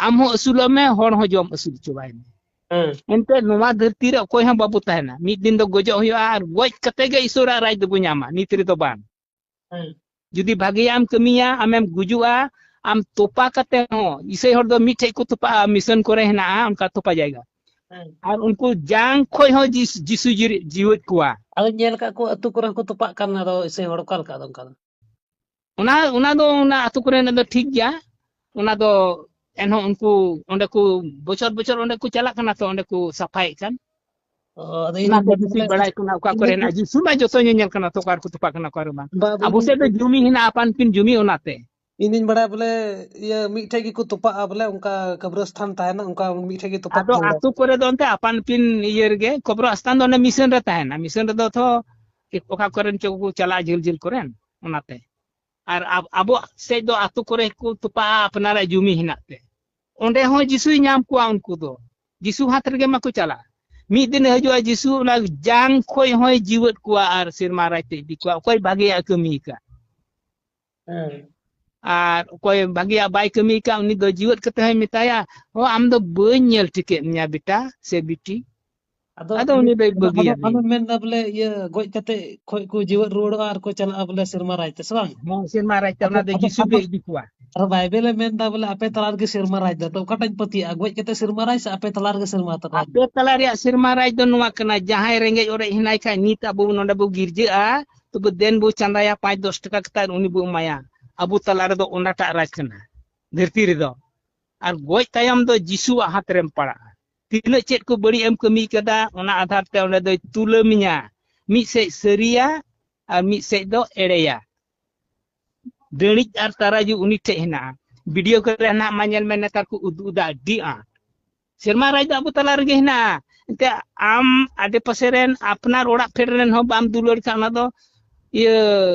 ᱟᱢ ᱦᱚᱸ ᱟᱹᱥᱩᱞᱚᱜ ᱢᱮ, ᱦᱚᱲ ᱦᱚᱸ ᱡᱚᱢ ᱟᱹᱥᱩᱞ ᱦᱚᱪᱚᱣᱟᱭ ᱢᱮ᱾ ᱦᱮᱸ᱾ ᱮᱱᱛᱮ ᱱᱚᱣᱟ ᱫᱷᱟᱹᱨᱛᱤ ᱨᱮ ᱚᱠᱚᱭ ᱦᱚᱸ ᱵᱟᱵᱚ ᱛᱟᱦᱮᱱᱟ, ᱢᱤᱫ ᱫᱤᱱ ᱫᱚ ᱜᱚᱡᱚᱜ ᱦᱩᱭᱩᱜᱼᱟ, ᱟᱨ ᱜᱚᱡ ᱠᱟᱛᱮ ᱜᱮ ᱤᱥᱚᱨᱟᱜ ᱨᱟᱡᱽ ᱫᱚᱵᱚ ᱧᱟᱢᱟ, ᱱᱤᱛ ᱨᱮᱫᱚ ᱵᱟᱝ᱾ ᱦᱮᱸ᱾ ᱡᱩᱫᱤ ᱵᱷᱟᱜᱮᱭᱟᱜ ᱮᱢ ᱠᱟᱹᱢᱤᱭᱟ, ᱟᱢᱮᱢ ᱜᱩᱡᱩᱜᱼᱟ, ᱟᱢ ᱛᱚᱯᱟ ᱠᱟᱛᱮ ᱦᱚᱸ, ᱤᱥᱟᱹᱭ ᱦᱚᱲ ᱫᱚ ᱢᱤᱫ ᱴᱷᱮᱡ ᱠᱚ ᱛᱚᱯᱟᱜᱼᱟ, ᱢᱤᱥᱚᱱ ᱠᱚᱨᱮ ᱦᱮᱱᱟᱜᱼᱟ ᱚᱱᱠᱟ ᱛᱚᱯᱟ ᱡᱟᱭᱜᱟ᱾ ᱦᱮᱸ᱾ ᱟᱨ ᱩᱱᱠᱩ ᱡᱟᱝ ᱠᱷᱚᱡ ᱦᱚᱸ ᱡᱤᱥ-, ᱡᱤᱥᱩ ᱡᱤᱨᱤ-, ᱡᱤᱣᱮᱫ ᱠᱚᱣᱟ᱾ ᱟᱫᱚᱧ ᱧᱮᱞ ᱟᱠᱟᱫ ᱠᱚᱣᱟ ᱟᱹᱛᱩ ᱠᱚᱨᱮ ᱦᱚᱸᱠᱚ ᱛᱚᱯᱟᱜ ᱠᱟᱱ, ᱟᱫᱚ ᱤᱥᱟᱹᱭ ᱦᱚᱲ ᱚᱠᱟ ᱞᱮᱠᱟ ᱟᱫᱚ ᱚᱱᱠᱟ ᱫᱚ? ᱚᱱᱟ, ᱚᱱᱟ ᱫᱚ ᱚᱱᱟ ᱟᱹᱛᱩ ᱠᱚᱨᱮᱱᱟᱜ ᱫᱚ ᱴᱷᱤᱠ ᱜᱮᱭᱟ᱾ ᱚᱱᱟ ᱫᱚ ᱮᱱᱦᱚᱸ ᱩᱱᱠᱩ ᱚᱸᱰᱮ ᱠᱚ ᱵᱚᱪᱷᱚᱨ ᱵᱚᱪᱷᱚᱨ ᱚᱸᱰᱮ ᱠᱚ ᱪᱟᱞᱟᱜ ᱠᱟᱱᱟ, ᱛᱚ ᱚᱸᱰᱮ ᱠᱚ ᱥᱟᱯᱷᱟᱭᱮᱫ ᱠᱟᱱ᱾ ᱚ, ᱟᱫᱚ ᱤᱧ ᱚᱱᱟ ᱫᱚ ᱢᱮᱱᱫᱟ ᱵᱮᱥᱤ ᱵᱚᱞᱮ ᱵᱟᱲᱟᱭ ᱠᱟᱱᱟ, ᱚᱠᱟ ᱤᱧ ᱠᱚᱨᱮ ᱫᱚ ᱦᱮᱱᱟᱜᱼᱟ, ᱡᱤᱥᱩ ᱢᱟ ᱡᱚᱛᱚ ᱧᱮᱧᱮᱞ ᱠᱟᱱᱟ, ᱛᱚ ᱚᱠᱟ ᱨᱮᱠᱚ ᱛᱚᱯᱟᱜ ᱠᱟᱱᱟ, ᱚᱠᱟ ᱨᱮ ᱵᱟᱝ᱾ ᱵᱟ, ᱟᱵᱚ ᱤᱧ ᱥᱮᱫ ᱫᱚ ᱡᱩᱢᱤ ᱦᱮᱱᱟᱜᱼᱟ, ᱟᱯᱟᱱ ᱟᱹᱯᱤᱱ ᱡᱩᱢᱤ, ᱚᱱᱟᱛᱮ᱾ ᱤᱧ ᱫᱩᱧ ᱵᱟᱲᱟᱭᱟ ᱵᱚᱞᱮ, ᱤᱭᱟᱹ, ᱢᱤᱫ ᱴᱷᱮᱡ ᱜᱮᱠᱚ ᱛᱚᱯᱟᱜᱼᱟ, ᱵᱚᱞᱮ ᱚᱱᱠᱟ ᱠᱚᱵᱨᱚᱥᱛᱷᱟᱱ ᱛᱟᱦᱮᱱᱟ, ᱚᱱᱠᱟ ᱢᱤᱫ ᱴᱷᱮᱡ ᱜᱮ ᱛᱚᱯᱟᱜ ᱟᱫᱚ ᱠᱚ᱾ ᱟᱛᱳ ᱠᱚᱨᱮ ᱫᱚ ᱚᱱᱛᱮ ᱟᱯᱟᱱ ᱟᱹᱯᱤᱱ ᱤᱭᱟᱹ ᱨᱮᱜᱮ, ᱠᱚᱵᱨᱚᱥᱛᱷᱟᱱ ᱫᱚ ᱚᱱᱮ ᱢᱤᱥᱚᱱ ᱨᱮ ᱛᱟᱦᱮᱱᱟ, ᱢᱤᱥᱚᱱ ᱨᱮᱫᱚ ᱛᱚ ᱚᱠᱟ ᱠᱚᱨᱮᱱ ᱪᱚ ᱠᱚ ᱪᱟᱞᱟᱜᱼᱟ, ᱡᱷᱟᱹᱞ ᱡᱷᱟᱹᱞ ᱠᱚᱨᱮᱱ, ᱚᱱᱟᱛᱮ᱾ ᱟᱨ ᱟᱵ-, ᱟᱵᱚᱣᱟᱜ ᱥᱮᱫ ᱫᱚ ᱟᱛᱳ ᱠᱚᱨᱮ ᱠᱚ ᱛᱚᱯᱟᱜᱼᱟ, ᱟᱯᱱᱟᱨᱟᱜ ᱡᱩᱢᱤ ᱦᱮᱱᱟᱜ ᱛᱮ᱾ ᱚᱸᱰᱮ ᱦᱚᱸ ᱡᱤᱥᱩᱭ ᱧᱟᱢ ᱠᱚᱣᱟ ᱩᱱᱠᱩ ᱫᱚ᱾ ᱡᱤᱥᱩ ᱦᱟᱛ ᱨᱮᱜᱮ ᱢᱟᱠᱚ ᱪᱟᱞᱟᱜᱼᱟ᱾ ᱢᱤᱫ ᱫᱤᱱ ᱦᱤᱡᱩᱜᱼᱟ ᱡᱤᱥᱩ, ᱚᱱᱟ ᱡᱟᱝ ᱠᱷᱚᱡ ᱦᱚᱸᱭ ᱡᱤᱣᱮᱫ ᱠᱚᱣᱟ ᱟᱨ ᱥᱮᱨᱢᱟ ᱨᱟᱡᱽ ᱛᱮ ᱤᱫᱤ ᱠᱚᱣᱟ, ᱚᱠᱚᱭ ᱵᱷᱟᱜᱮᱭᱟᱜ ᱠᱟᱹᱢᱤ ᱟᱠᱟᱫ᱾ ᱦᱮᱸ᱾ ᱟᱨ ᱚᱠᱚᱭ ᱵᱷᱟᱜᱮᱭᱟᱜ ᱵᱟᱭ ᱠᱟᱹᱢᱤ ᱟᱠᱟᱫ, ᱩᱱᱤ ᱫᱚ ᱡᱤᱣᱮᱫ ᱠᱟᱛᱮ ᱦᱚᱸᱭ ᱢᱮᱛᱟᱭᱟ, "ᱦᱚᱸ, ᱟᱢ ᱫᱚ ᱵᱟᱹᱧ ᱧᱮᱞ ᱴᱷᱤᱠᱮᱫ ᱢᱮᱭᱟ ᱵᱮᱴᱟ ᱥᱮ ᱵᱤᱴᱤ᱾" ᱟᱫᱚ ᱟᱫᱚ ᱩᱱᱤ ᱩᱱᱤ ᱫᱚᱭ ᱟᱫᱚ, ᱟᱫᱚ ᱵᱟᱹᱜᱤᱭᱟᱫ ᱟᱢᱮᱢ ᱢᱮᱭᱟ᱾ ᱢᱮᱱᱫᱟ ᱵᱚᱞᱮ ᱤᱭᱟᱹ ᱜᱚᱡ ᱠᱟᱛᱮ ᱠᱷᱚᱡ ᱠᱚ ᱡᱤᱣᱮᱫ ᱨᱩᱣᱟᱹᱲᱚᱜᱼᱟ ᱟᱨ ᱠᱚ ᱪᱟᱞᱟᱜᱼᱟ ᱵᱚᱞᱮ ᱥᱮᱨᱢᱟ ᱨᱟᱡᱽ ᱛᱮ, ᱥᱮ ᱵᱟᱝ? ᱦᱚᱸ, ᱥᱮᱨᱢᱟ ᱨᱟᱡᱽ ᱛᱮ ᱟᱫᱚ, ᱚᱱᱟ ᱫᱚ ᱟᱫᱚ, ᱡᱤᱥᱩ ᱟᱫᱚ, ᱜᱮ ᱤᱫᱤ ᱠᱚᱣᱟ᱾ ᱟᱨ ᱵᱟᱭᱵᱮᱞ ᱮ ᱢᱮᱱᱫᱟ ᱵᱚᱞᱮ ᱟᱯᱮ ᱛᱟᱞᱟ ᱨᱮᱜᱮ ᱥᱮᱨᱢᱟ ᱨᱟᱡᱽ ᱫᱚ᱾ ᱛᱚ ᱚᱠᱟᱴᱟᱜ ᱤᱧ ᱯᱟᱹᱛᱭᱟᱹᱜᱼᱟ, ᱜᱚᱡ ᱠᱟᱛᱮ ᱥᱮᱨᱢᱟ ᱨᱟᱡᱽ ᱥᱮ ᱟᱯᱮ ᱛᱟᱞᱟ ᱨᱮᱜᱮ ᱥᱮᱨᱢᱟ ᱛᱟᱞᱟ? ᱟᱯᱮ ᱛᱟᱞᱟ ᱨᱮᱭᱟᱜ ᱥᱮᱨᱢᱟ ᱨᱟᱡᱽ ᱫᱚ ᱱᱚᱣᱟ ᱠᱟᱱᱟ, ᱡᱟᱦᱟᱸᱭ ᱨᱮᱸᱜᱮᱡ ᱚᱨᱮᱡ ᱦᱮᱱᱟᱭ ᱠᱷᱟᱡ, ᱱᱤᱛ ᱟᱵᱚ ᱱᱚᱰᱮ ᱵᱚ ᱜᱤᱨᱡᱟᱹᱜᱼᱟ, ᱛᱚᱵᱮ ᱫᱮᱱ ᱵᱚ ᱪᱟᱸᱫᱟᱭᱟ ᱯᱟᱸᱪ ᱫᱚᱥ ᱴᱟᱠᱟ ᱠᱟᱛᱮ ᱟᱨ ᱩᱱᱤ ᱵᱚ ᱮᱢᱟᱭᱟ᱾ ᱟᱵᱚ ᱛᱟᱞᱟ ᱨᱮᱫᱚ ᱚᱱᱟᱴᱟᱜ ᱨᱟᱡᱽ ᱠᱟᱱᱟ ᱫᱷᱟᱹᱨᱛᱤ ᱨᱮᱫᱚ᱾ ᱟᱨ ᱜᱚᱡ ᱛᱟᱭᱚᱢ ᱫᱚ ᱡᱤᱥᱩᱣᱟᱜ ᱦᱟᱛ ᱨᱮᱢ ᱯᱟᱲᱟᱜᱼᱟ᱾ ᱛᱤᱱᱟᱹᱜ ᱪᱮᱫ ᱠᱚ ᱵᱟᱹᱲᱤᱡ ᱮᱢ ᱠᱟᱹᱢᱤ ᱠᱟᱫᱟ, ᱚᱱᱟ ᱟᱫᱷᱟᱨ ᱛᱮ ᱚᱸᱰᱮ ᱫᱚᱭ ᱛᱩᱞᱟᱹᱢᱤᱧᱟ᱾ ᱢᱤᱫ ᱥᱮᱫ ᱥᱟᱹᱨᱤᱭᱟ ᱟᱨ ᱢᱤᱫ ᱥᱮᱫ ᱫᱚ ᱮᱲᱮᱭᱟ᱾ ᱰᱟᱹᱬᱤᱡ ᱟᱨ ᱛᱟᱨᱟᱡᱩ ᱩᱱᱤ ᱴᱷᱮᱡ ᱦᱮᱱᱟᱜᱼᱟ᱾ ᱵᱷᱤᱰᱤᱭᱳ ᱠᱚᱨᱮ ᱦᱮᱱᱟᱜ ᱢᱟ, ᱧᱮᱞ ᱢᱮ, ᱱᱮᱛᱟᱨ ᱠᱚ ᱩᱫᱩᱜ ᱮᱫᱟ ᱟᱹᱰᱤ ᱟᱸᱴ᱾ ᱥᱮᱨᱢᱟ ᱨᱟᱡᱽ ᱫᱚ ᱟᱵᱚ ᱛᱟᱞᱟ ᱨᱮᱜᱮ ᱦᱮᱱᱟᱜᱼᱟ᱾ ᱮᱱᱛᱮ ᱟᱢ ᱟᱰᱮ ᱯᱟᱥᱮ ᱨᱮᱱ, ᱟᱯᱱᱟᱨ ᱚᱲᱟᱜ ᱯᱷᱮᱰ ᱨᱮᱱ ᱦᱚᱸ ᱵᱟᱢ ᱫᱩᱞᱟᱹᱲ ᱠᱷᱟᱱ, ᱚᱱᱟ ᱫᱚ ᱤᱭᱟᱹ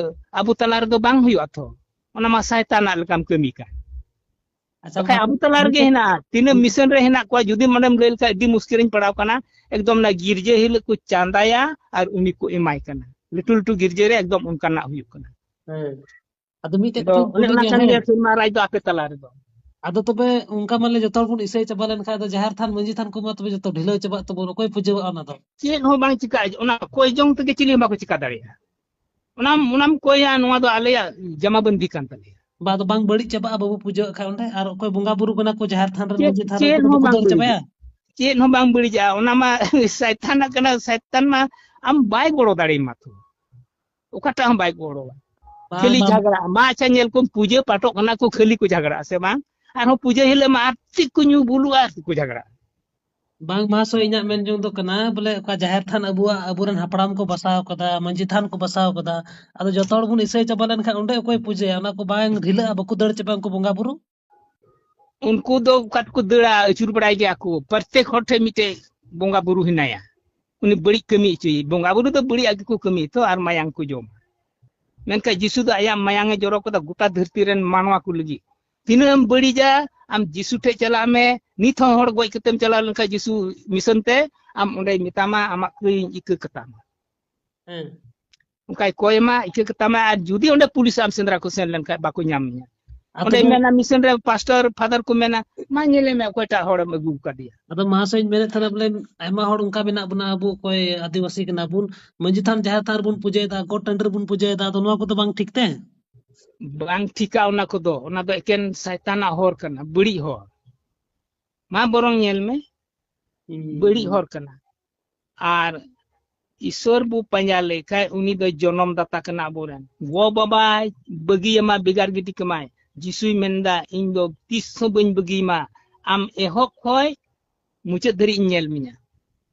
ᱟᱵᱚ ᱛᱟᱞᱟ ᱨᱮᱫᱚ ᱵᱟᱝ ᱦᱩᱭᱩᱜᱼᱟ ᱛᱚ᱾ ᱚᱱᱟ ᱢᱟ ᱥᱟᱭᱛᱟᱱᱟᱜ ᱞᱮᱠᱟᱢ ᱠᱟᱹᱢᱤ ᱠᱟᱱ᱾ ᱟᱪᱪᱷᱟ, ᱵᱟᱠᱷᱟᱡ ᱢᱟ ᱟᱵᱚ ᱛᱟᱞᱟ ᱨᱮᱜᱮ ᱦᱮᱱᱟᱜᱼᱟ᱾ ᱛᱤᱱᱟᱹᱜ ᱢᱤᱥᱚᱱ ᱨᱮ ᱦᱮᱱᱟᱜ ᱠᱚᱣᱟ, ᱡᱩᱫᱤ ᱚᱸᱰᱮᱢ ᱞᱟᱹᱭ ᱞᱮᱠᱷᱟᱡ, ᱟᱹᱰᱤ ᱢᱩᱥᱠᱤᱞ ᱨᱤᱧ ᱯᱟᱲᱟᱣ ᱠᱟᱱᱟ᱾ ᱮᱠᱫᱚᱢ ᱚᱱᱟ ᱜᱤᱨᱡᱟᱹ ᱦᱤᱞᱳᱜ ᱠᱚ ᱪᱟᱸᱫᱟᱭᱟ ᱟᱨ ᱩᱱᱤ ᱠᱚ ᱮᱢᱟᱭ ᱠᱟᱱᱟ᱾ ᱞᱟᱹᱴᱩ ᱞᱟᱹᱴᱩ ᱜᱤᱨᱡᱟᱹ ᱨᱮ ᱮᱠᱫᱚᱢ ᱚᱱᱠᱟᱱᱟᱜ ᱦᱩᱭᱩᱜ ᱠᱟᱱᱟ᱾ ᱦᱮᱸ᱾ ᱟᱫᱚ ᱢᱤᱫᱴᱮᱡ ᱟᱫᱚ ᱠᱟᱛᱷᱟᱧ ᱚᱱᱮ ᱠᱩᱞᱤ ᱚᱱᱟ ᱢᱮᱭᱟ, ᱠᱟᱱ ᱦᱮᱸ? ᱜᱮᱭᱟ ᱥᱮᱨᱢᱟ ᱨᱟᱡᱽ ᱫᱚ ᱟᱯᱮ ᱛᱟᱞᱟ ᱨᱮᱫᱚ᱾ ᱟᱫᱚ ᱛᱚᱵᱮ ᱚᱱᱠᱟ ᱢᱟᱱᱮ ᱡᱚᱛᱚ ᱦᱚᱲ ᱵᱚᱱ ᱤᱥᱟᱹᱭ ᱪᱟᱵᱟ ᱞᱮᱱᱠᱷᱟᱱ ᱫᱚ ᱡᱟᱦᱮᱨ ᱛᱷᱟᱱ, ᱢᱟᱹᱡᱷᱤ ᱛᱷᱟᱱ ᱠᱚᱢᱟ ᱛᱚᱵᱮ ᱡᱚᱛᱚ ᱰᱷᱤᱞᱟᱹᱣ ᱪᱟᱵᱟᱜ ᱛᱟᱵᱚᱱ, ᱚᱠᱚᱭ ᱯᱩᱡᱟᱹᱣᱟᱜᱼᱟ ᱚᱱᱟ ᱫᱚ? ᱪᱮᱫ ᱦᱚᱸ ᱵᱟᱝ ᱪᱤᱠᱟᱹᱜᱼᱟ, ᱚᱱᱟ ᱠᱚᱭ ᱡᱚᱝ ᱛᱮᱜᱮ ᱪᱤᱞᱤ ᱦᱚᱸ ᱵᱟᱠᱚ ᱪᱤᱠᱟ ᱫᱟᱲᱮᱭᱟᱜᱼᱟ᱾ ᱚᱱᱟᱢ, ᱚᱱᱟᱢ ᱠᱚᱭᱟ, ᱱᱚᱣᱟ ᱫᱚ ᱟᱞᱮᱭᱟᱜ ᱡᱟᱢᱟᱵᱟᱱᱫᱤ ᱠᱟᱱ ᱛᱟᱞᱮᱭᱟ᱾ ᱵᱟ, ᱟᱫᱚ ᱵᱟᱝ ᱵᱟᱹᱲᱤᱡ ᱪᱟᱵᱟᱜᱼᱟ ᱵᱟᱵᱚ ᱯᱩᱡᱟᱹᱣᱟᱜ ᱠᱷᱟᱱ ᱚᱸᱰᱮ? ᱟᱨ ᱚᱠᱚᱭ ᱵᱚᱸᱜᱟ ᱵᱩᱨᱩ ᱠᱟᱱᱟ ᱠᱚ ᱡᱟᱦᱮᱨ ᱛᱷᱟᱱ ᱨᱮᱱ, ᱪᱮᱫ, ᱢᱟᱹᱡᱷᱤ ᱛᱷᱟᱱ ᱨᱮᱱ, ᱪᱮᱫ ᱩᱱᱠᱩ ᱦᱚᱸ ᱫᱚᱠᱚ ᱵᱟᱝ ᱫᱟᱹᱲ ᱵᱟᱹᱲᱤᱡᱼᱟ᱾ ᱪᱟᱵᱟᱭᱟ? ᱪᱮᱫ ᱦᱚᱸ ᱵᱟᱝ ᱵᱟᱹᱲᱤᱡᱼᱟ, ᱚᱱᱟ ᱢᱟ ᱥᱟᱭᱛᱟᱱᱟᱜ ᱠᱟᱱᱟ, ᱥᱟᱭᱛᱟᱱ ᱢᱟ ᱟᱢ ᱵᱟᱭ ᱜᱚᱲᱚ ᱫᱟᱲᱮᱭᱟᱢᱟ ᱛᱚ᱾ ᱚᱠᱟᱴᱟᱜ ᱦᱚᱸ ᱵᱟᱭ ᱜᱚᱲᱚᱣᱟ᱾ ᱵᱟᱝ, ᱠᱷᱟᱹᱞᱤ ᱵᱟᱝ᱾ ᱡᱷᱟᱜᱽᱲᱟ᱾ ᱢᱟ ᱟᱪᱪᱷᱟ, ᱧᱮᱞ ᱠᱚᱢ, ᱯᱩᱡᱟᱹ ᱯᱟᱴᱚᱜ ᱠᱟᱱᱟ ᱠᱚ, ᱠᱷᱟᱹᱞᱤ ᱠᱚ ᱡᱷᱟᱜᱽᱲᱟᱜᱼᱟ ᱥᱮ ᱵᱟᱝ? ᱟᱨᱦᱚᱸ ᱯᱩᱡᱟᱹ ᱦᱤᱞᱳᱜ ᱢᱟ ᱟᱨ ᱪᱮᱫ ᱠᱚ ᱧᱩ ᱵᱩᱞᱩᱜᱼᱟ ᱟᱨ ᱪᱮᱫ ᱠᱚ ᱡᱷᱟᱜᱽᱲᱟᱜᱼᱟ᱾ ᱵᱟᱝ, ᱢᱟᱦᱟᱥᱚᱭ, ᱤᱧᱟᱹᱜ ᱢᱮᱱ ᱡᱚᱝ ᱫᱚ ᱠᱟᱱᱟ, ᱵᱚᱞᱮ, ᱚᱠᱟ ᱡᱟᱦᱮᱨ ᱛᱷᱟᱱ ᱟᱵᱚᱣᱟᱜ, ᱟᱵᱚᱨᱮᱱ ᱦᱟᱯᱲᱟᱢ ᱠᱚ ᱵᱟᱥᱟᱣ ᱠᱟᱫᱟ, ᱢᱟᱹᱡᱷᱤ ᱛᱷᱟᱱ ᱠᱚ ᱵᱟᱥᱟᱣ ᱠᱟᱫᱟ, ᱟᱫᱚ ᱡᱚᱛᱚ ᱦᱚᱲ ᱵᱚᱱ ᱤᱥᱟᱹᱭ ᱪᱟᱵᱟ ᱞᱮᱱᱠᱷᱟᱱ ᱚᱸᱰᱮ ᱚᱠᱚᱭ ᱯᱩᱡᱟᱹᱭᱟ? ᱚᱱᱟ ᱠᱚ ᱵᱟᱝ ᱰᱷᱤᱞᱟᱹᱜᱼᱟ? ᱵᱟᱠᱚ ᱫᱟᱹᱲ ᱪᱟᱵᱟᱜᱼᱟ ᱩᱱᱠᱩ ᱵᱚᱸᱜᱟ ᱵᱩᱨᱩ? ᱩᱱᱠᱩ ᱫᱚ ᱚᱠᱟ ᱛᱮᱠᱚ ᱫᱟᱹᱲᱟ, ᱟᱹᱪᱩᱨ ᱵᱟᱲᱟᱭ ᱜᱮᱭᱟ ᱠᱚ᱾ ᱯᱨᱚᱛᱮᱠ ᱦᱚᱲ ᱴᱷᱮᱱ ᱢᱤᱫᱴᱮᱡ ᱵᱚᱸᱜᱟ ᱵᱩᱨᱩ ᱦᱮᱱᱟᱭᱟ, ᱩᱱᱤ ᱵᱟᱹᱲᱤᱡ ᱠᱟᱹᱢᱤ ᱦᱚᱪᱚᱭᱮ᱾ ᱵᱚᱸᱜᱟ ᱵᱩᱨᱩ ᱫᱚ ᱵᱟᱹᱲᱤᱡ ᱟᱜ ᱜᱮᱠᱚ ᱠᱟᱹᱢᱤᱭᱟ ᱛᱚ, ᱟᱨ ᱢᱟᱭᱟᱝ ᱠᱚ ᱡᱚᱢᱟ᱾ ᱢᱮᱱᱠᱷᱟᱱ ᱡᱤᱥᱩ ᱫᱚ ᱟᱭᱟᱜ ᱢᱟᱭᱟᱝ ᱮ ᱡᱚᱨᱚ ᱠᱟᱫᱟ ᱜᱚᱴᱟ ᱫᱷᱟᱹᱨᱛᱤ ᱨᱮᱱ ᱢᱟᱱᱣᱟ ᱠᱚ ᱞᱟᱹᱜᱤᱫ᱾ ᱛᱤᱱᱟᱹᱜ ᱮᱢ ᱵᱟᱹᱲᱤᱡᱟ, ᱟᱢ ᱡᱤᱥᱩ ᱴᱷᱮᱡ ᱪᱟᱞᱟᱜ ᱢᱮ᱾ ᱱᱤᱛ ᱦᱚᱸ ᱦᱚᱲ ᱜᱚᱡ ᱠᱟᱛᱮᱢ ᱪᱟᱞᱟᱣ ᱞᱮᱱᱠᱷᱟᱱ ᱡᱤᱥᱩ ᱢᱤᱥᱚᱱ ᱛᱮ, ᱟᱢ ᱚᱸᱰᱮᱭ ᱢᱮᱛᱟᱢᱟ, "ᱟᱢᱟᱜ ᱠᱟᱹᱭ ᱤᱧ ᱤᱠᱟᱹ ᱠᱟᱛᱟᱢᱟ᱾" ᱦᱮᱸ᱾ ᱚᱱᱠᱟᱭ ᱠᱚᱭ ᱟᱢᱟ, ᱤᱠᱟᱹ ᱠᱟᱛᱟᱢᱟ, ᱟᱨ ᱡᱩᱫᱤ ᱚᱸᱰᱮ ᱯᱩᱞᱤᱥ ᱟᱢ ᱥᱮᱸᱫᱽᱨᱟ ᱠᱚ ᱥᱮᱱ ᱞᱮᱱᱠᱷᱟᱱ ᱵᱟᱠᱚ ᱧᱟᱢ ᱢᱮᱭᱟ᱾ ᱟᱫᱚ ᱚᱸᱰᱮ ᱢᱮᱱᱟ ᱢᱤᱥᱚᱱ ᱨᱮ ᱯᱟᱥᱴᱚᱨ, ᱯᱷᱟᱫᱟᱨ ᱠᱚ ᱢᱮᱱᱟ, "ᱢᱟ ᱧᱮᱞᱮ ᱢᱮ ᱚᱠᱚᱭᱴᱟᱜ ᱦᱚᱲᱮᱢ ᱟᱹᱜᱩ ᱟᱠᱟᱫᱮᱭᱟ᱾" ᱟᱫᱚ ᱢᱟᱦᱟᱥᱚᱭ ᱤᱧ ᱢᱮᱱᱮᱫ ᱛᱟᱦᱮᱱᱟ ᱵᱚᱞᱮ ᱟᱭᱢᱟ ᱦᱚᱲ ᱚᱱᱠᱟ ᱢᱮᱱᱟᱜ ᱵᱚᱱᱟ, ᱟᱵᱚ ᱚᱠᱚᱭ ᱟᱹᱫᱤᱵᱟᱹᱥᱤ ᱠᱟᱱᱟ ᱵᱚᱱ, ᱢᱟᱹᱡᱷᱤ ᱛᱷᱟᱱ ᱡᱟᱦᱮᱨ ᱛᱷᱟᱱ ᱨᱮᱵᱚᱱ ᱯᱩᱡᱟᱹᱭᱮᱫᱟ, ᱜᱚᱴ ᱴᱟᱺᱰᱤ ᱨᱮᱵᱚᱱ ᱯᱩᱡᱟᱹᱭᱮᱫᱟ, ᱟᱫᱚ ᱱᱚᱣᱟ ᱠᱚᱫᱚ ᱵᱟᱝ ᱴᱷᱤᱠ ᱛᱮ? ᱵᱟᱝ ᱴᱷᱤᱠᱟ ᱚᱱᱟ ᱠᱚᱫᱚ, ᱚᱱᱟ ᱫᱚ ᱮᱠᱮᱱ ᱥᱟᱭᱛᱟᱱᱟᱜ ᱦᱚᱨ ᱠᱟᱱᱟ, ᱵᱟᱹᱲᱤᱡ ᱦᱚᱨ᱾ ᱢᱟ ᱵᱚᱨᱚᱝ ᱧᱮᱞ ᱢᱮ, ᱦᱩᱸ᱾ ᱵᱟᱹᱲᱤᱡ ᱦᱚᱨ ᱠᱟᱱᱟ᱾ ᱟᱨ ᱤᱥᱚᱨ ᱵᱚ ᱯᱟᱸᱡᱟ ᱞᱮᱠᱷᱟᱡ ᱩᱱᱤ ᱫᱚ ᱡᱚᱱᱚᱢ ᱫᱟᱛᱟ ᱠᱟᱱᱟ ᱟᱵᱚᱨᱮᱱ᱾ ᱜᱚ ᱵᱟᱵᱟᱭ ᱵᱟᱹᱜᱤᱭᱟᱢᱟ, ᱵᱷᱮᱜᱟᱨ ᱜᱤᱰᱤ ᱠᱟᱢᱟᱭ, ᱡᱤᱥᱩᱭ ᱢᱮᱱᱫᱟ, "ᱤᱧ ᱫᱚ ᱛᱤᱥ ᱦᱚᱸ ᱵᱟᱹᱧ ᱵᱟᱹᱜᱤᱭᱟᱢᱟ, ᱟᱢ ᱮᱦᱚᱵ ᱠᱷᱚᱡ ᱢᱩᱪᱟᱹᱫ ᱫᱷᱟᱹᱨᱤᱡ ᱤᱧ ᱧᱮᱞ ᱢᱮᱭᱟ᱾"